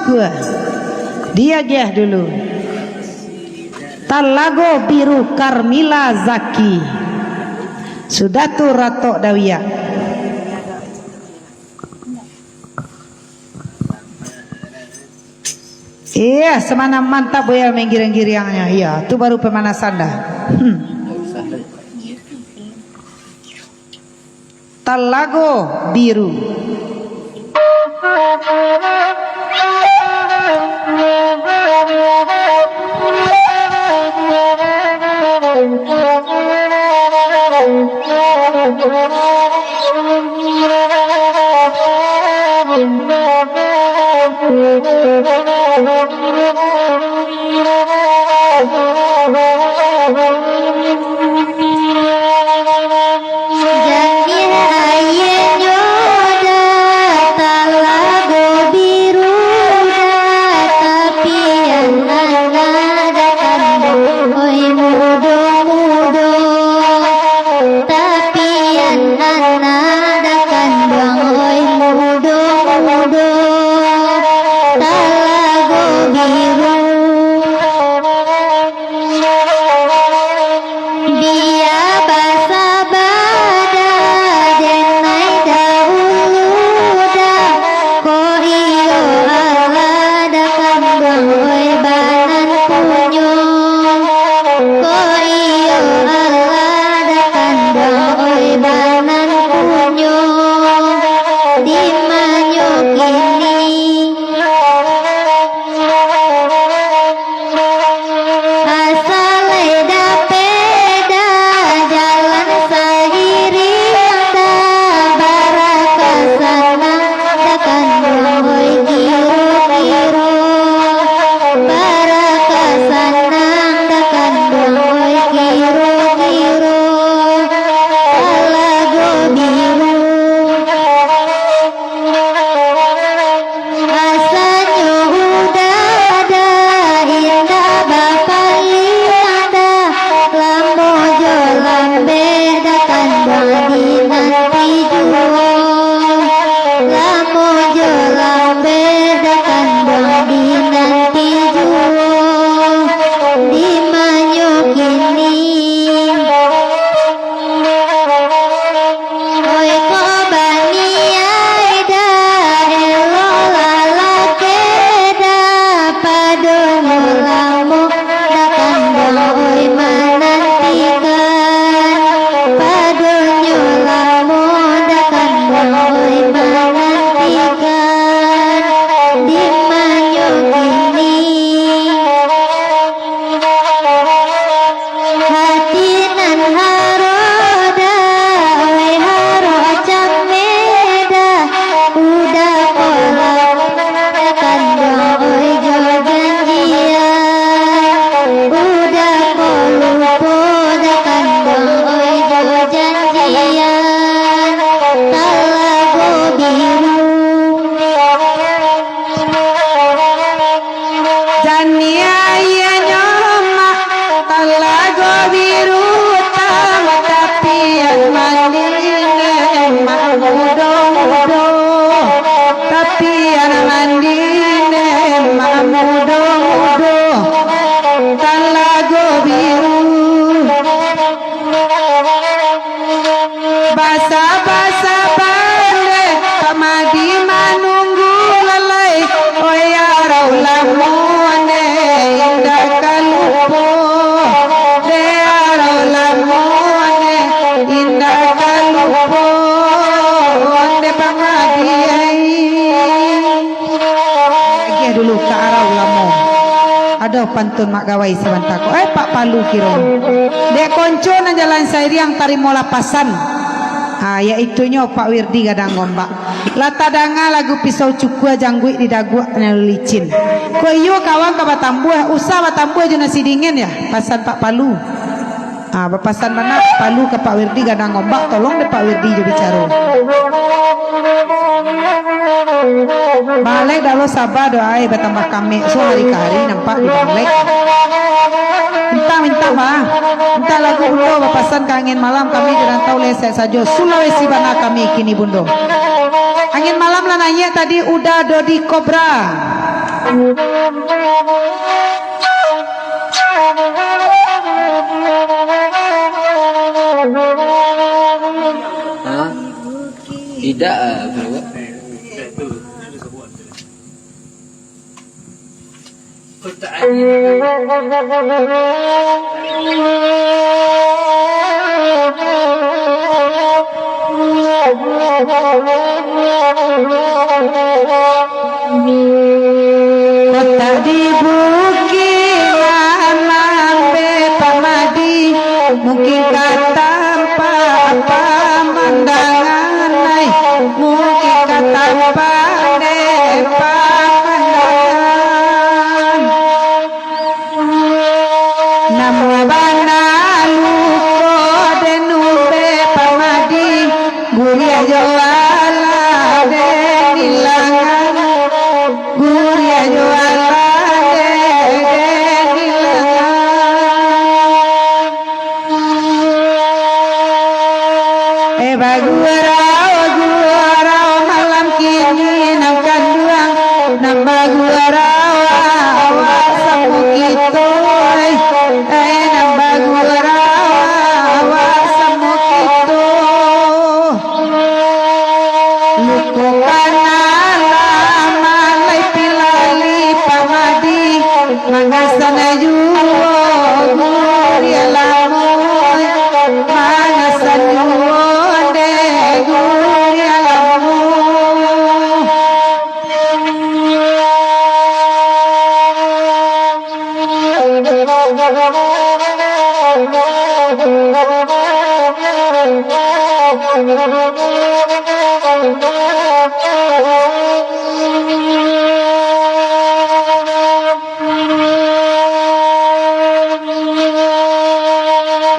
Kuah. Diagiah dulu. Talago Biru Karmila Zaki. Sudah tu Ratok Dawiak. Iya, samana mantap, buya, main giriang-giriangnya. Iya, tu baru pemanasan dah. Hmm. Talago Biru. Janiah aianyo dah Talago Biru dah, tapian anak dah kanduang, oi mudo-mudo. Tapian anak dah kanduang, oi mudo-mudo. Talago Biru. Bia basabada, denai dahulu dah. Ko iyo alah dah kanduang, oi banan punyo. Ko iyo alah dah kanduang, oi banan punyo. Dimanyo kini? Asa lai dapek dah jalan sairiang dah, baraka sanang dah kanduang, oi kiro-kiro. Baraka sanang dah kanduang, oi kiro-kiro. Talago Biru. Asanyo udah dah indak bapaliang dah, lamo jo lambek dah kanduang dinanti juo. Lamo jo lambek dah kanduang dinanti juo. Dimanyo kini? Oi, kok baniai dah, elok lalaki dah, padonyo lamo dah kanduang, oi, manantikan. Padonyo lamo dah kanduang, oi, manantikan. Dimanyo kini? Hati nan haro dah, oi, haro cameh dah. Udah ko lamo dah kanduang, oi, jo janjian. Udah ko lupo dah kanduang, oi, jo janjian. Talago Biru. Janiah aianyo mak, Talago Biru tang, tapian mandinyo mak mudo-mudo. Tapian mandinyo mak mudo-mudo. Talago Biru. Basa-basa pandai, pamadi manunggu lalai. Oi, arau lamo ne, indak ka lupo. Dek arau lamo ne, indak ka lupo. Onde pamadi ai. Agiah dulu ka arau lamo. Adoh pantun Mak Gawai sabanta ko. Eh, Pak Palu kiro. Dek konco nan jalan sairiang, tarimolah pasan. Ah, yaitunyo Pak Wirdi Gadang Gombak. Lah tadanga lagu Pisau Cukua, Jangguik di Daguak Nan Licin. Ko iyo kawan ka batambuah, usah batambuah jo nasi dingin ya, pasan Pak Palu. Ah, bapasan bana Pak Palu ka Pak Wirdi Gadang Gombak, tolong dek Pak Wirdi jo bicaro. Bang Alek dak lo saba doh ai, batambah kamek, so hari ka hari nampak di Bang Alek. Mintak, mintak, bah. Mintak lagu Bundo, bapasan ka Angin Malam, kami di rantau lesek sajo, Sulawesi bana kami kini, Bundo. Angin Malam lah naiak tadi, Uda Dodi Cobra. Ha? Idak, ah, bro. Kotak di bukik malam be Pak Madi, mungkin ka tampak pamandangan, ai, mungkin ka tampak dek pamandangan. Namuah bana luko den ubek Pak Madi, guriah jo alah den ilangan, guriah jo alah den ilangan. Eh, bagurau, gurau malam kini nan kanduang, nan bagurau awak samo kito, eh, eh, nan bagurau awak samo kito. Luko kana lah malai pilali Pak Madi, mangasan juo guriah lamo, mangasan juo dek guriah lamo.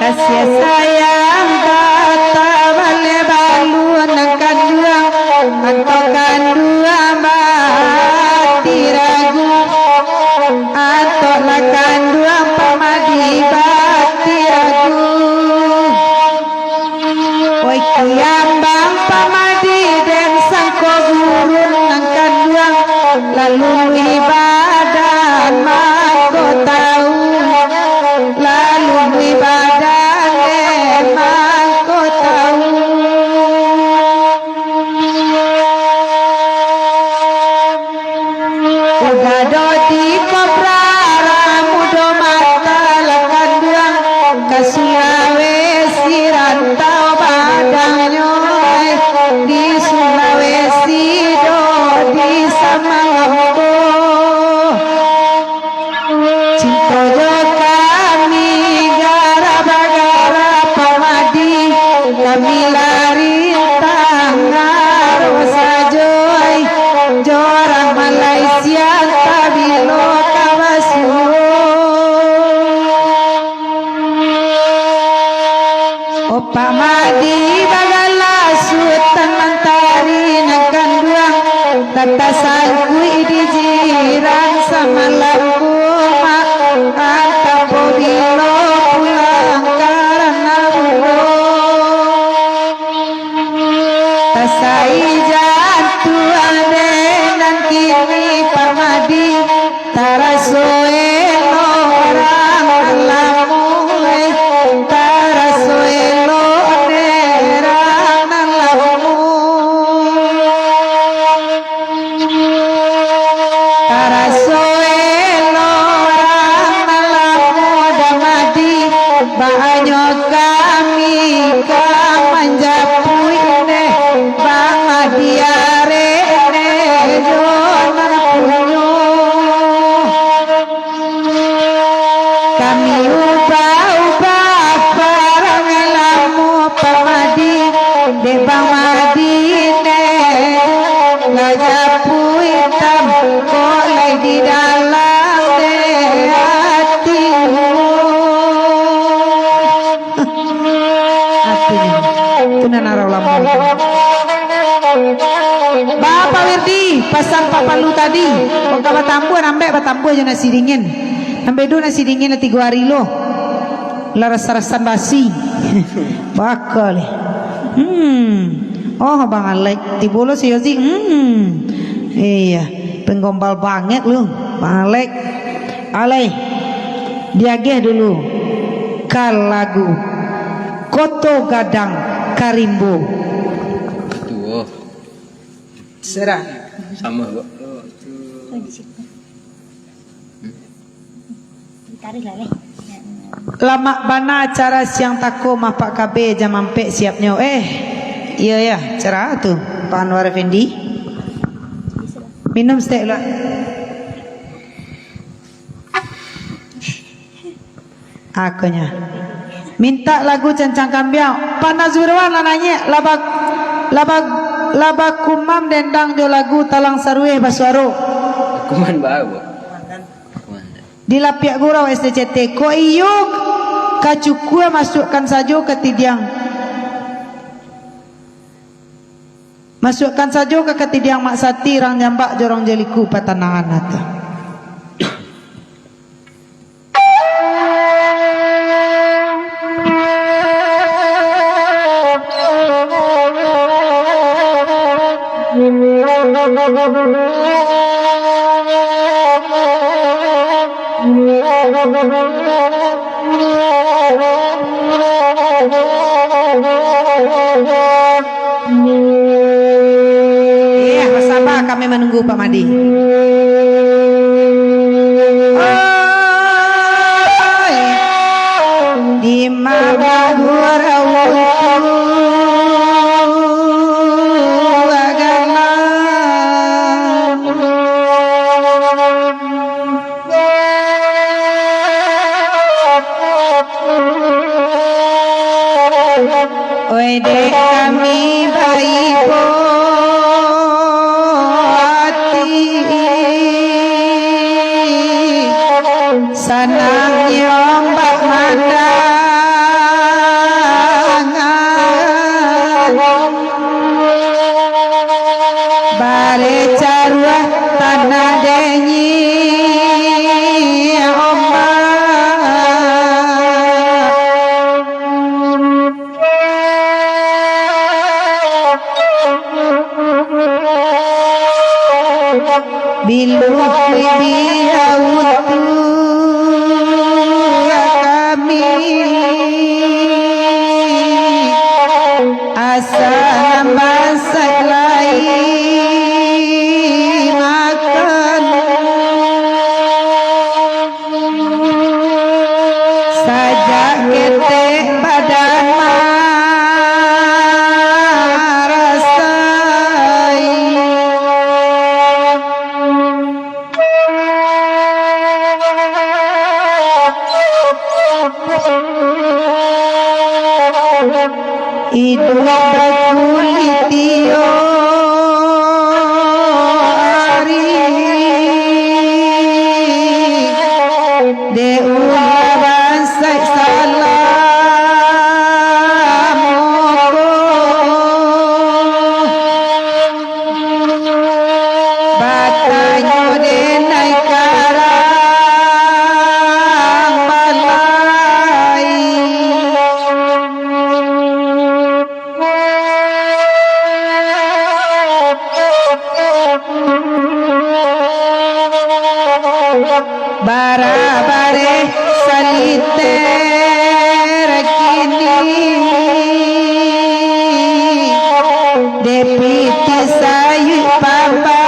Kasiah sayang tatabaleh balun nan kanduang, antok kanduang bati ragu, antok lah kanduang Pak Madi bati ragu. Oi kiambang Pak Madi den sangko gurun nan kanduang, lalun ibadah mangko tawu, lalun ibadah den mangko tawu. Udah dodi kobra ramudo mata lah kanduang, ka Sulawesi rantau badangnyo, eh, di Sulawesi dodi samalambo. Cinto jo kami gara bagara Pak Madi, kami lari tangaro sajo, ai, jo urang Malaysia tabilo ka basuo. Opak Madi bagala Sutan Mantari nan kanduang, tatasangkuik di jiran samalam kumak, antah pobilo pulang karano bundo. Tasai jantuang den nan kini Pak Madi, taraso elok nan lamo, eh, taraso elok nan lamo. Taraso elok nan lamo Pak Madi, baanyo kami ka manjapuik neh, Pak Madi arek neh jo nan punyo. Kami ubah-ubah parangai lamo Pak Madi, dek Bang Madi neh, lah japuik itam, kok lai di dalam dek ati. Atinyo, tu nan arah ulama. Bapak Wirdi, pasan Pak Palu tadi, kok ka batambua, nambek batambua jo nasi dingin. Nambek du nasi dingin lah tigo ari lo. Lah rasa-rasan basi. Bakal. Hmm. Oh, Bang Alek, tibo lo si Yozi. Hmm. Iya. Penggombal banget lu, Bang Alek. Alai, diageh dulu ka lagu Koto Gadang Karimbo. Tuo. Serah. Samo, Bok. Tarik lah, leh. Lamak bana acara siang tako, mah Pak K B jam ampek siapnyo. Eh, iyo, yo, acara tu, Pak Anwar Effendi. Minum stek lah. Akonyo. Mintak lagu Cancang Kambiang. Pak Nazirwan lah naiak, lah ba-, lah ba-, lah bakumam dendang jo lagu Talang Sarueh basuaro. Kuman bau. Di Lapiak Gurau S D C T. Kok iyo ka cukua, masuakkan sajo ka tidiang. Masuakkan sajo ka katidiang Mak Sati, rang Jambak jo rang Jeliku, patanangan ata. Iyo, basaba kami manunggu Pak Madi. Oi, di ma gurau tu agama. Oi, dek kami baibo ati, sanangnyo ombak mandanga. Bare caruah tanah denyi ombak. Biluh bibiau tu kami. Asa nan bansaik lai makan. Sajak ketek badan marasai. Iduik bakulitiau ari, dek ulah bansaik salah moko. Batanyo denai karang balai. Bara bareh saliter kini, dek pitih sayuik pambaliau.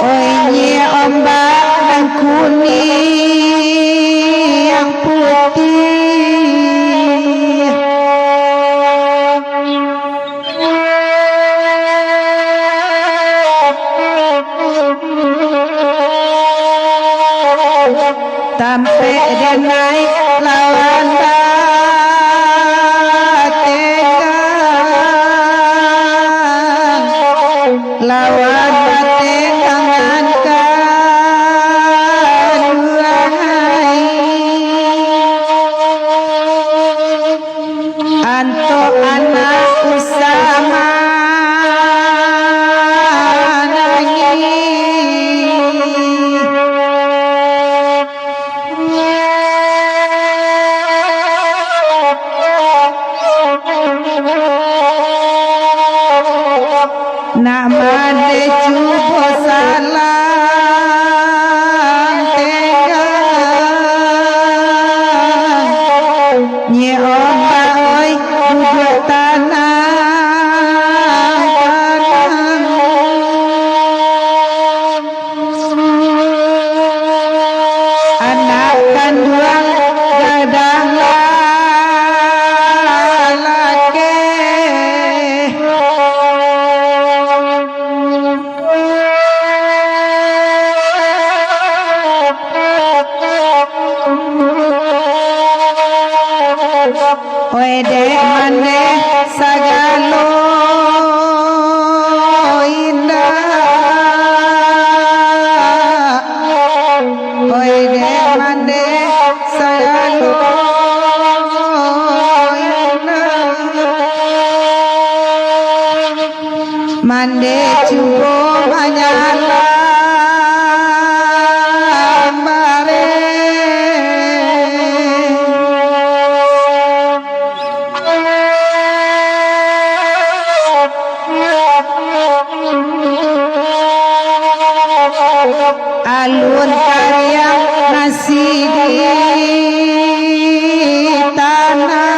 Oi, nyiak ombak nan kuniang putiah. Tampek denai lawan batenggang, lawan batenggang nan kaduai. Antok anak Usama nangih. Nak mande cubo salang tenggang, nyek ombak oi, duduak tanang-tanang. Anak kanduang gadang lalaki. Oe dek mande sagalo indak. Oe dek mande sagalo indak. Mande cubo manyalam bareh. Alun kariang nasi di tanah,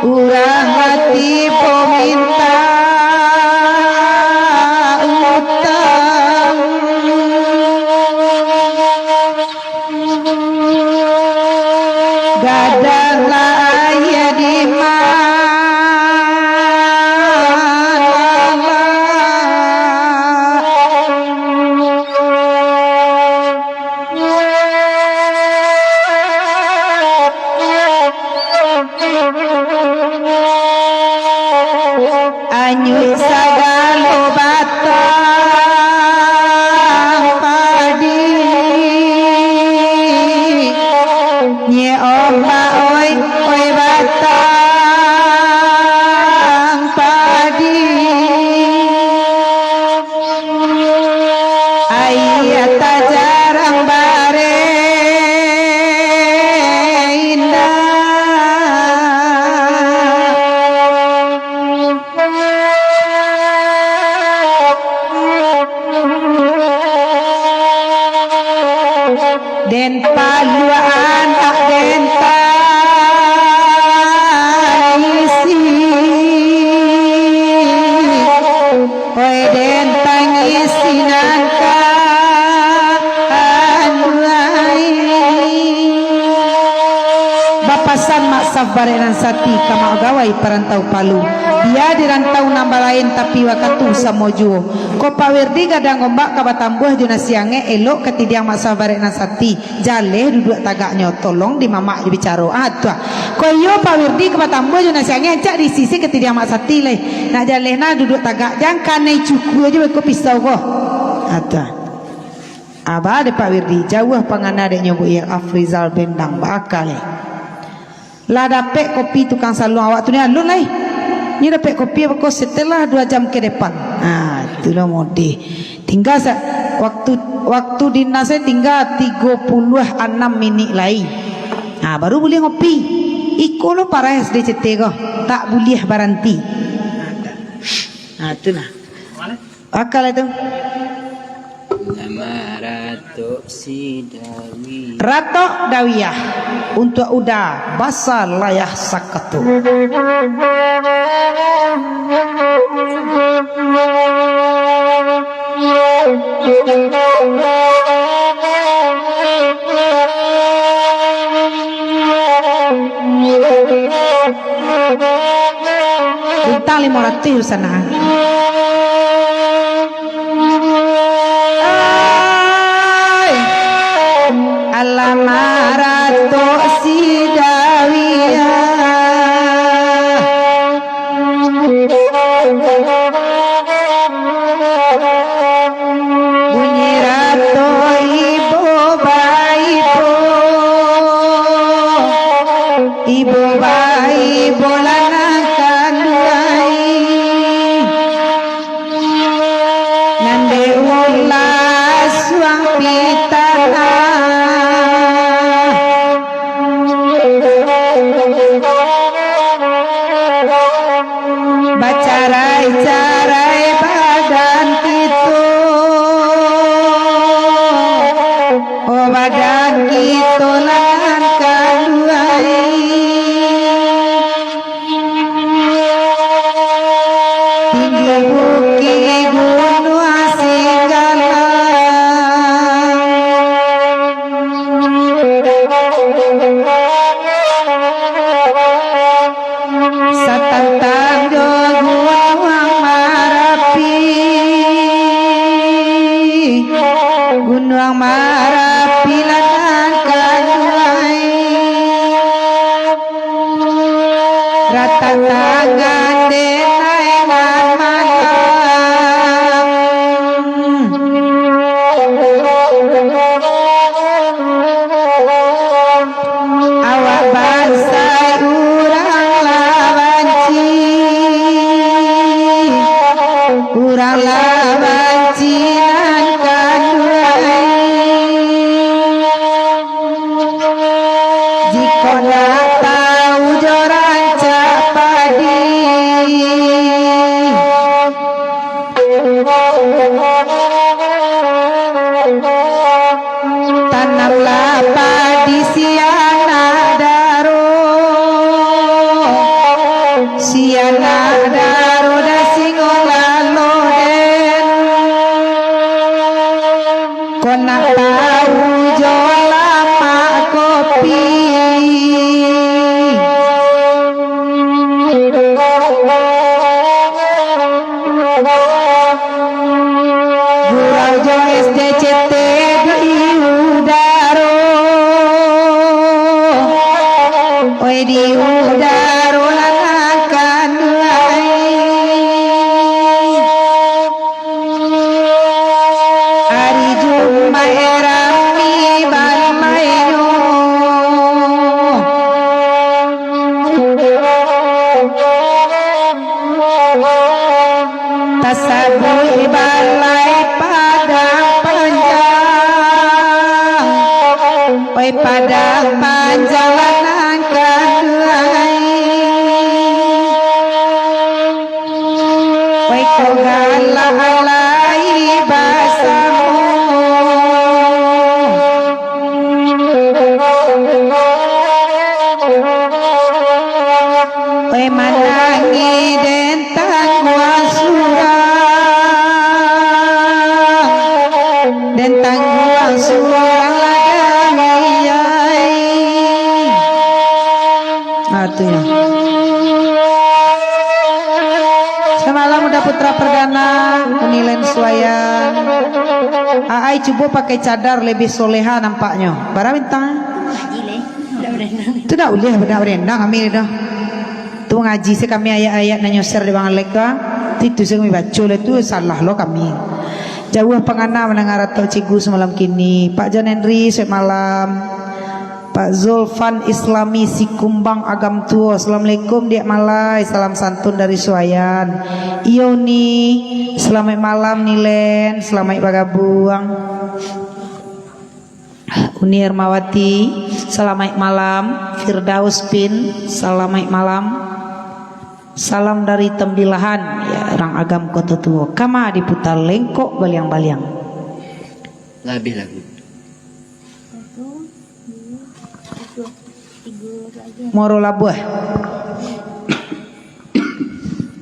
urang mati pominta utang. Gadang lah aia di malalak. Anyuik sagalo batang padi, nyek ombak oi, oi batang padi. Aia tajarang bareh indak. Den paluak anak den tangisi, oi den tangisi nan ka aduai. Bapasan Mak Saf Barek nan Sati ka Mak Gawai parantau Palu, bia di rantau nan balain tapi wakatu samo juo. Ko Pak Wirdi gadang ombak ka batambuah jo nasi angek, elok katidiang Mak Saf Barek nan Sati. Jaleh duduak tagaknyo, tolong di mamak jo bicaro. Ah, tu ah. Ko iyo Pak Wirdi ka batambuah jo nasi angek, ancak diisi se katidiang Mak Sati lai. Nak jaleh nah duduak tagak, jan kanai cukua jo beko pisau ko. Ah, tu ah. Aba dek Pak Wirdi, jauah pangana dek nyo buek Afrizal Bendang, baakal lai. Lah dapek kopi tukang saluang awak tu ni alun lai. Nyo dapek kopi beko setelah dua jam ke depan. Ah, itulah modeh. Tingga sa-, waktu, waktu dinas e tingga tigo puluah anam minik lai. Ah, baru buliah ngopi. Iko lo parai S D C T ko. Tak buliah baranti. Ah, tu nah. Akal itu. Nama Ratok Sidawi. Ratok Dawiah. Untuk Uda, basa layah sakato. Bintang limo ratuih sana. Ai, alamak Ratok Sidawiah. Bunyi ratok ibo baibo, ibo baibo lanang kanduang ai. Nan dek ulah suang pitanah. Carai badan kito, oh, badan kito nan kanduang. Tinggi bukik gunuang Singgalang. Satantang jo Gunuang Marapi, Gunuang Marapi lah nan kanduang. Rata tangan denai nan malam. Awak bansai urang lah banci, urang lah banci nan kanduang. Jikok nak tahu jo rancak padi, tanamlah padi sianak daro, sianak daro da singo lalo den. Kok nak tahu jo lamak kopi. Gurau jo S D C T di udaro. Oi, di udaro lah nan kanduang. Ari Jumaik rami balainyo, tasabuik balai Padang Panjang. Oi, Padang Panjang lah nan kanduang. Wai ko galak lai basamo. Wai manangih den tangguang surang, den tangguang surang lah damiai. Ah, tu yo. Samalam udah putra perdana, Uni Len Suayan. Aai cubo pakai cadar lebih soleha nampaknyo. Bara bintang? Tu dak ulih, dak barendang kami dah. Tu ngaji se kami ayat-ayat nan nyoser di Bang Alek tu, ah. Itu se kami baco lah tu, salah lo kami. Jauah pangana mandanga ratok cikgu samalam kini. Pak John Henry, selamat malam. Pak Zulfan Islami Sikumbang Agam Tuo, "Assalamualaikum, Diak Malai. Salam santun dari Suayan." Iyo, Uni. Salamaik malam, Ni Len. Salamaik bagabuang. Uni Ermawati, salamaik malam. Firdaus Pin, salamaik malam. Salam dari Tembilahan, ya, urang Agam Koto Tuo. Kama diputa lengkok baliang-baliang. Lah abih lagu. Muaro Labuah.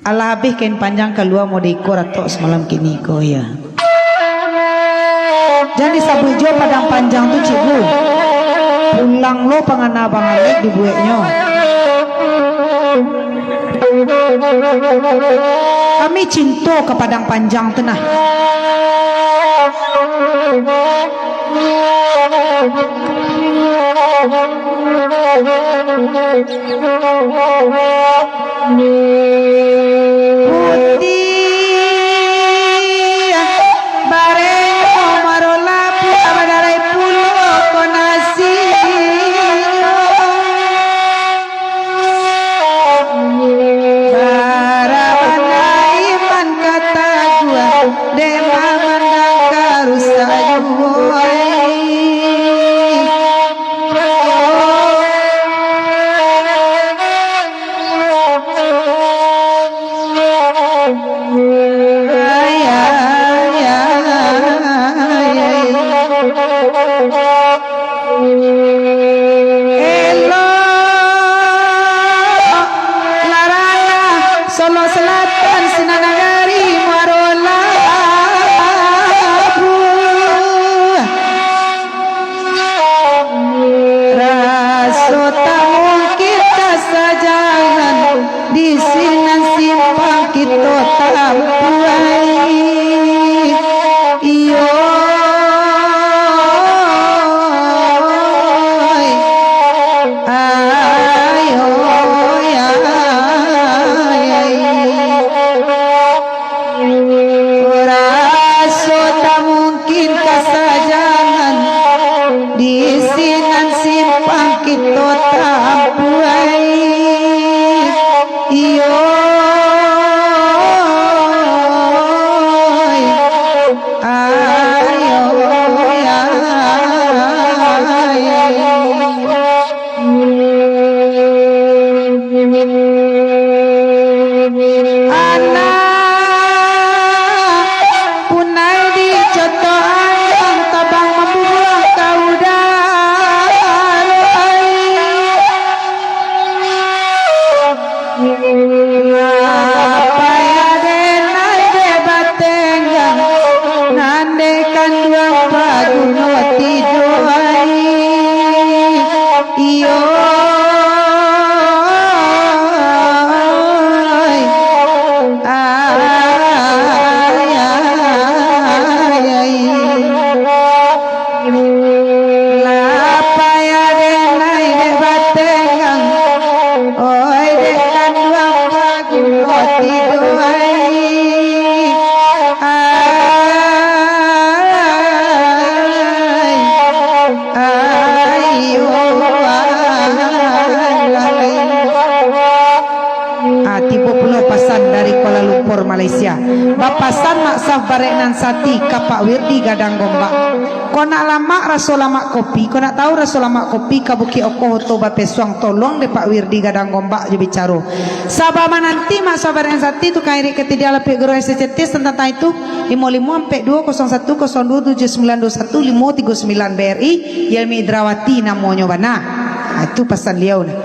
Alah abih kain panjang kalua mode iko ratok samalam kini ko, ya. Jan disabuik juo Padang Panjang tu, cikgu. Pulang lo pangana Bang Alek dibueknyo. Kami cinto ka Padang Panjang tu nah. Putiah barengko maro labuah, badarai pulo ko nasinyo. Bara bana iman kataguah, dek mamandang ka rusak juo ai. tampuai. Iyo, ayo, ayo. Raso tak mungkin kasajangan, di sinan simpang kito tampuai. Iyo, ayo, ayo. Anak punai di coto ayam, tabang mambubuang ka udaro ai. Payah den ai dek batenggang, nan dek kanduang baguno tido ai. Iyo, ai, ai, ai. Lah payah den ai dek batenggang, oi dek kanduang baguno tido ai. Ai, ai, oh, ai, ai. Ah, tibo pulo pasan dari Kuala Lumpur, Malaysia. Bapasan Mak Saf Barek Nan Sati ka Pak Wirdi Gadang Gombak. Kok nak lamak raso lamak kopi, kok nak tahu raso lamak kopi, ka Bukik Okoh Oto Bapesuang, tolong dek Pak Wirdi Gadang Gombak jo bicaro. Saba mananti Mak Saf Barek Nan Sati, tukang irik katidiang lapiak guru S C T, tantang itu, limo limo ampek duo kosong satu kosong duo tujuh sambilan duo satu limo tigo sambilan B R I, Yelmi Indrawati namonyo bana. Ah, itu pasan liau nah.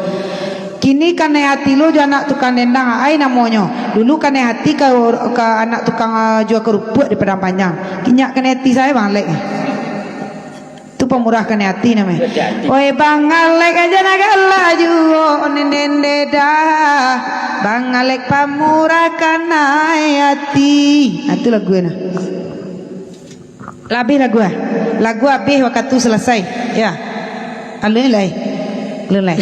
Kini kanai hati lo jo anak tukang dendang ai namonyo. Dulu kanai hati ka, ka anak tukang, ah, jua karupuak di Padang Panjang. Kini kanai hati sajo Bang Alek. Tu pamurah kanai hati namonyo. Oi, Bang Alek aja nak galak juo, nenden dedah. Bang Alek pamurah kanai hati. Ah, tu lagu nah. Lah abih lagu ah. Lagu abih, wakatu salasai. Ya. Alun lai. Alun lai.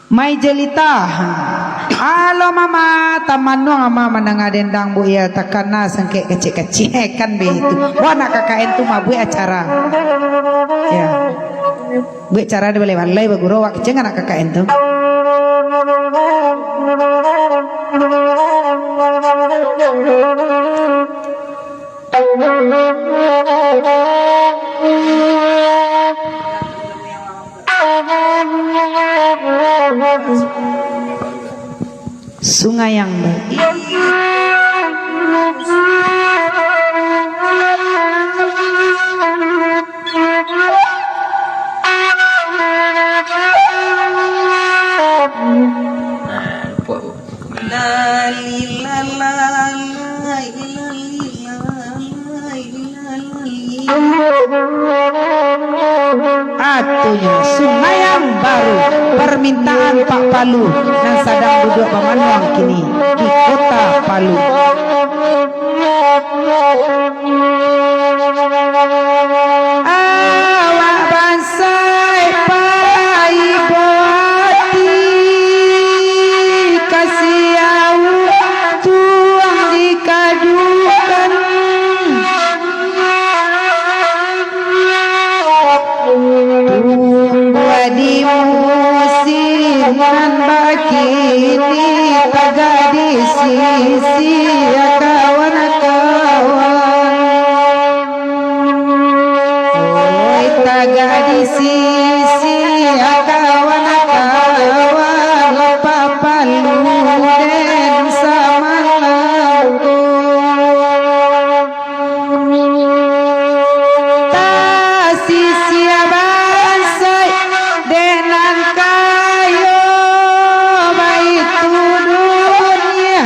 Mai Jelita. Halo mama, tamanuang ama mandanga dendang, Bu, iyo takana sangkek kecik-kecik kan beh tu. Wah, nak K K N tu mabuek acara. Ya. Buek acara di balai-balai bagurau, awak kecek anak K K N tu. Sungai yang baik. Atunyo, Sungai yang Baru, permintaan Pak Palu, nan sadang duduak bamanuang kini di Kota Palu. Awak bansaik paibo ati, kasiau tuang dikadukan. Tumbuah di musim nan bakini, tagak di sisi kawan-kawan. Oi, tagak di sisi kawan-kawan, Pak Palu den samalangko. Tasisia bansaik dek nan kayo, baitu dunia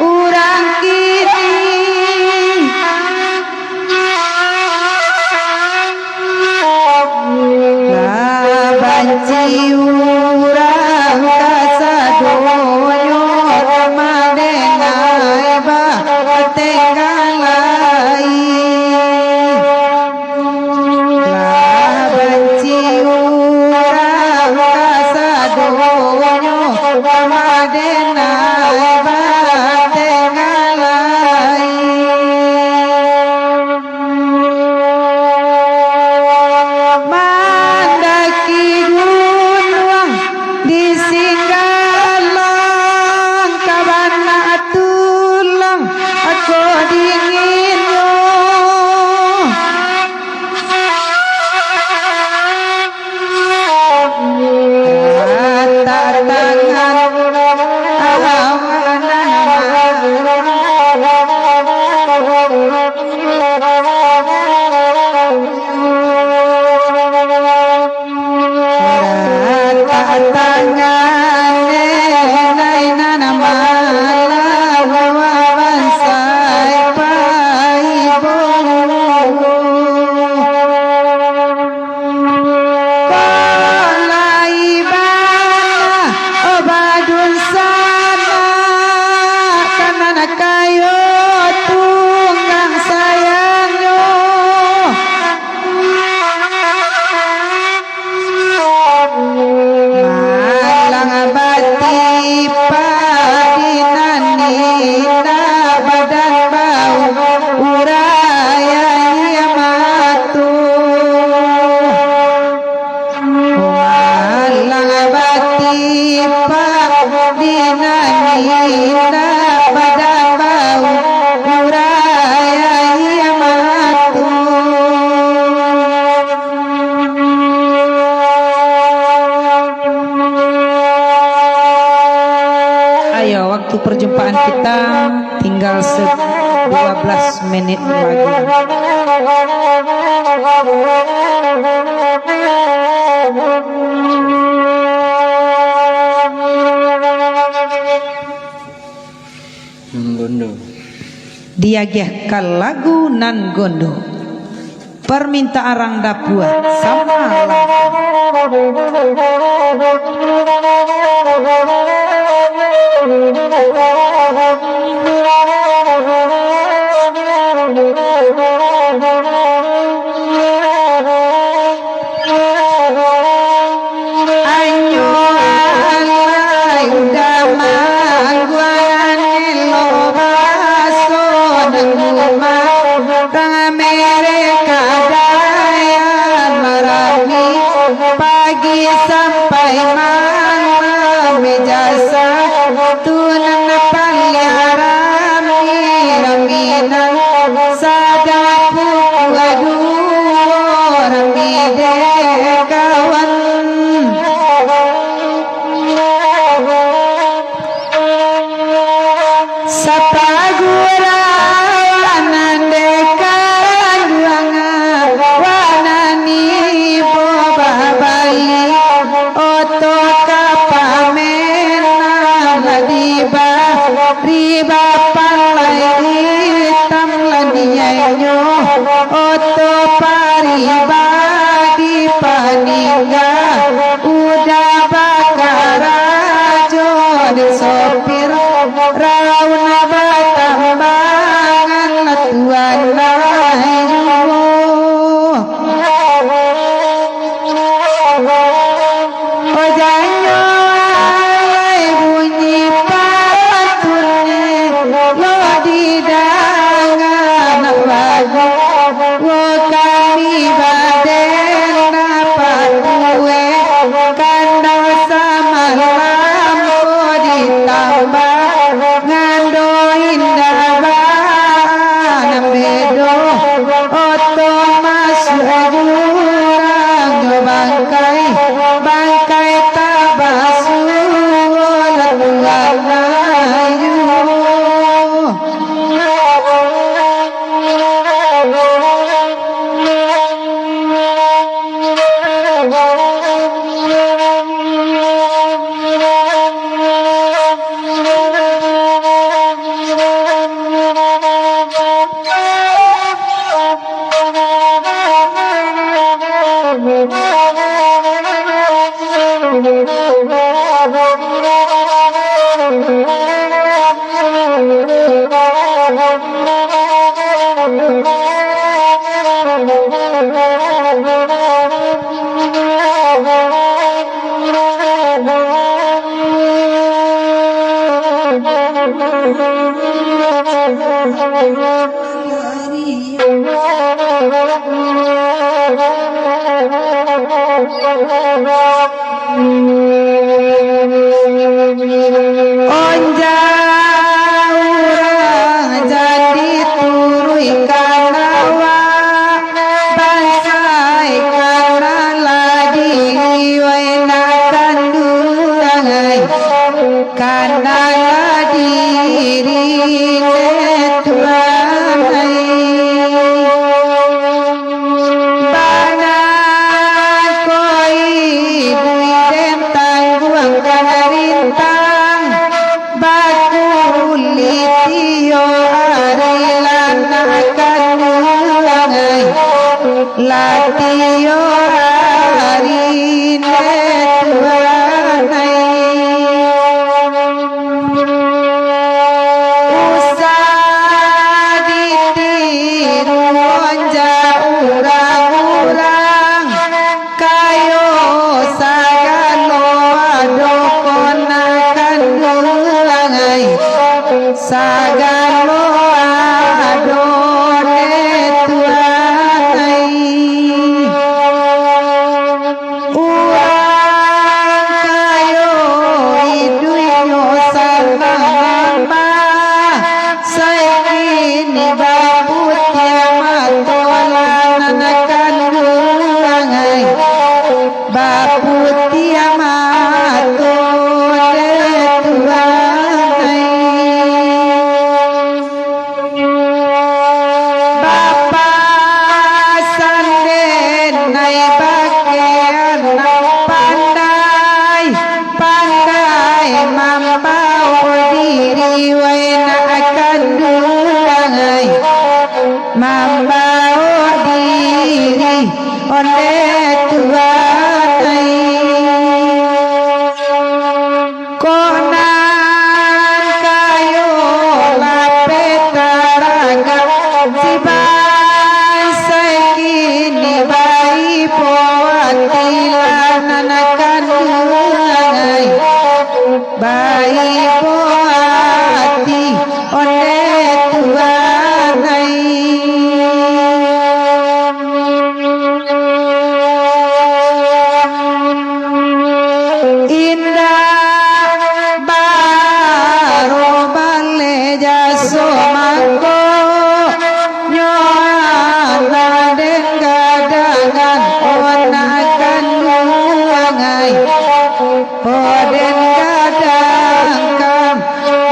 urang Kamadena batengah lai. Mandaki gunuang di Singgalang, ka bana tulang ako dinginnyo. Kolai bana, oh, badunsanak, ka nan kayo tunggang sayangnyo. Malang batipak di nan indak, badan bau urai aia mato. Malang batipak di nan indak, badan bau urai aia mato. Ayo, waktu perjumpaan kita tinggal se-, dua belas menit lagi. Nan gondo. Diagiahkan lagu nan gondo. Permintaan rang dapua sama lagu. Anyo alai udah mangguan, elo baso nan rumah, rang mereka dayan marami, pagi sampai malam, meja satu nan paliang rami, rami nan sadang pukua duo, rami dek kawan. Sapagurawan nan dek kanduang, wanan ibo babali, oto ka pamenan lah diba-, dibapan lai itam lah niainyo, oto paribadi paningga, udah bakarajo dek sopir, raun batambangan lah tuan lah juo. Ojanyo alai bunyi pantunnyo, lo didanga nak bagu. Wo kami baden dapat kue, kandang samalam ko ditambah, ngando indak baa nan bedo. Oto masuak jurang jo bangkai, bangkai tabasuo lah tuan lah juo. Onja urang jan dituruikan awak, bansai kananlah diri, wai nak kanduang ai. Kananlah diri, neh Tuhan ai. Bana ko iduik den tangguangkan rintang, bakulik tiok ari lah nak kanduang ai. Lah tiok ari, neh Tuhan ai. Usah ditiru onja urang-urang, kayo sagalo ado ko nak kanduang ai. Sagalo ado, neh Tuhan ai. Urang kayo iduiknyo sanang mambah, sakini baputiah mato lah nan kanduang ai. Baputiah mato, neh Tuhan ai. Bapasan den ai bakeh anak pandai, pandai mambaok diri, wai nak kanduang ai. Mambaok diri, ondeh Tuhan ai. Kok nan kayo lapeh taragak, si bansai kini baibo ati lah nan kanduang ai. Baibo ati, ondeh Tuhan ai. Indak baro baleh jaso mangko, nyo anak den gadang, o nak kanduang ai. O den gadang kan,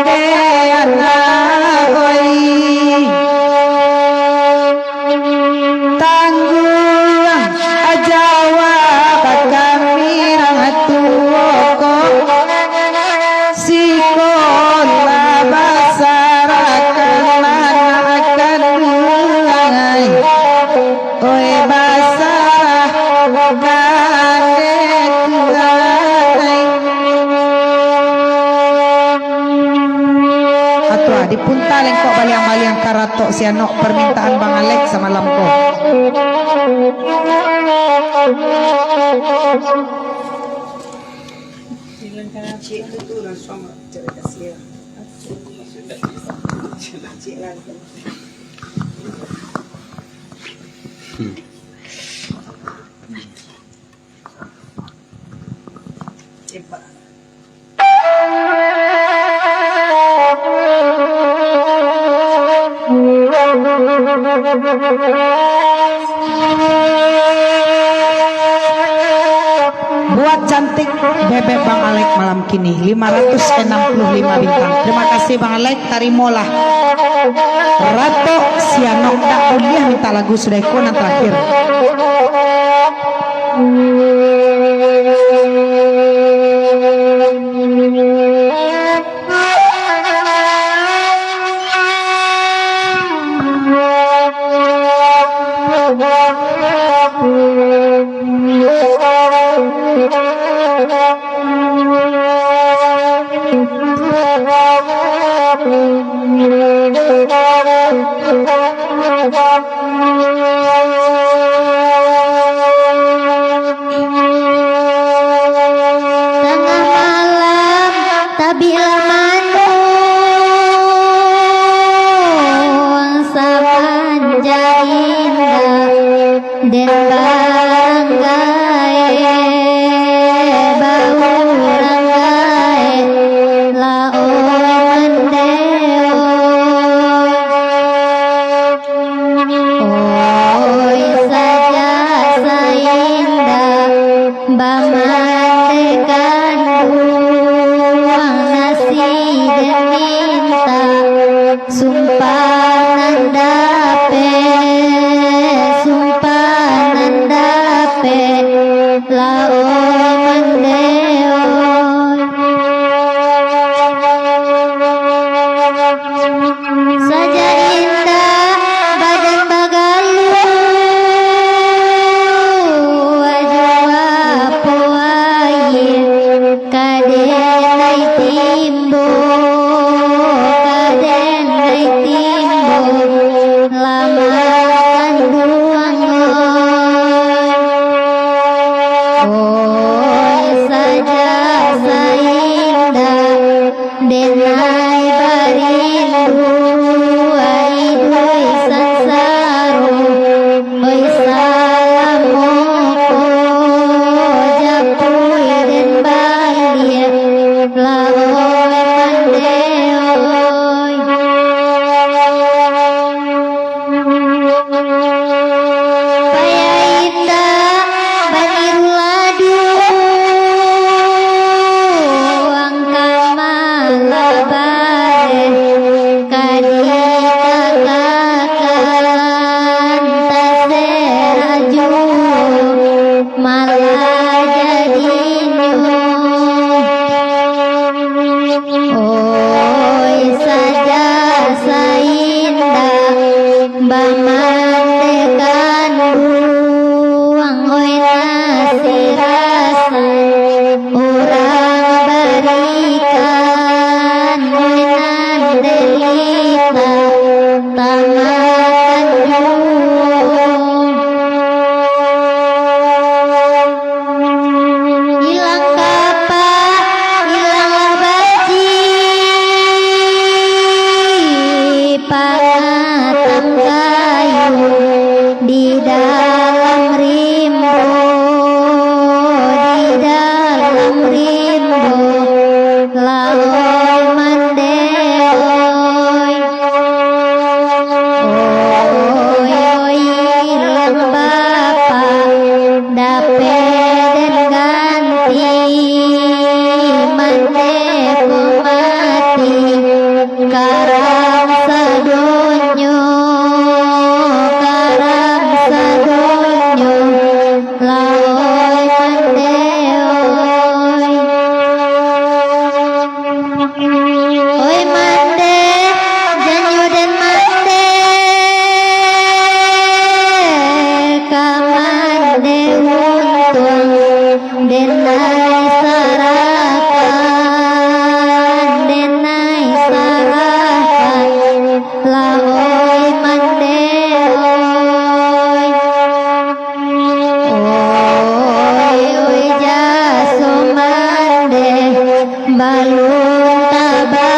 dek anak oi. Tangguang jawab kami rang tuo ko, sikolah basarahkan anak kanduang ai. Oi, basarah ka dek Tuhan ai. Atua, dipunta lengkok baliang-baliang karatok si anok permintaan Bang Alek samalam ko. Buat cantik bebek Bang Alek malam kini, lima ratus enam puluh lima bintang. Terima kasih Bang Alek, tarimolah. Ratok si anok dak buliah minta lagu sudah iko nan terakhir. Tangah malam, tabiklah mandung. Denai barindu, ai doi sansaro, oi salamo ko japuik den baliak, lah oi mande oi. Payah indak baniru laduang ka malabae, ka dikakakan taserajo. Malah jadinyo, oi saja saindak bamande kanduang, oi nasirasan urang barikan, oi nan delita tamakan juo. Ilang kapak, ilang lah baji, pangatang kayu di dalam rimbo, di dalam rimbo. Lah oi mande oi. Oi, oi, ilang bapak, dapek den ganti, mande ko mati, karam sadonyo, karam sadonyo. Lah oi mande oi. Oi mande, janyo den mande, ka mande untuang, denai sarakan, denai sarakan. Lah oi mande oi. Oi, oi, jaso mande, balun taba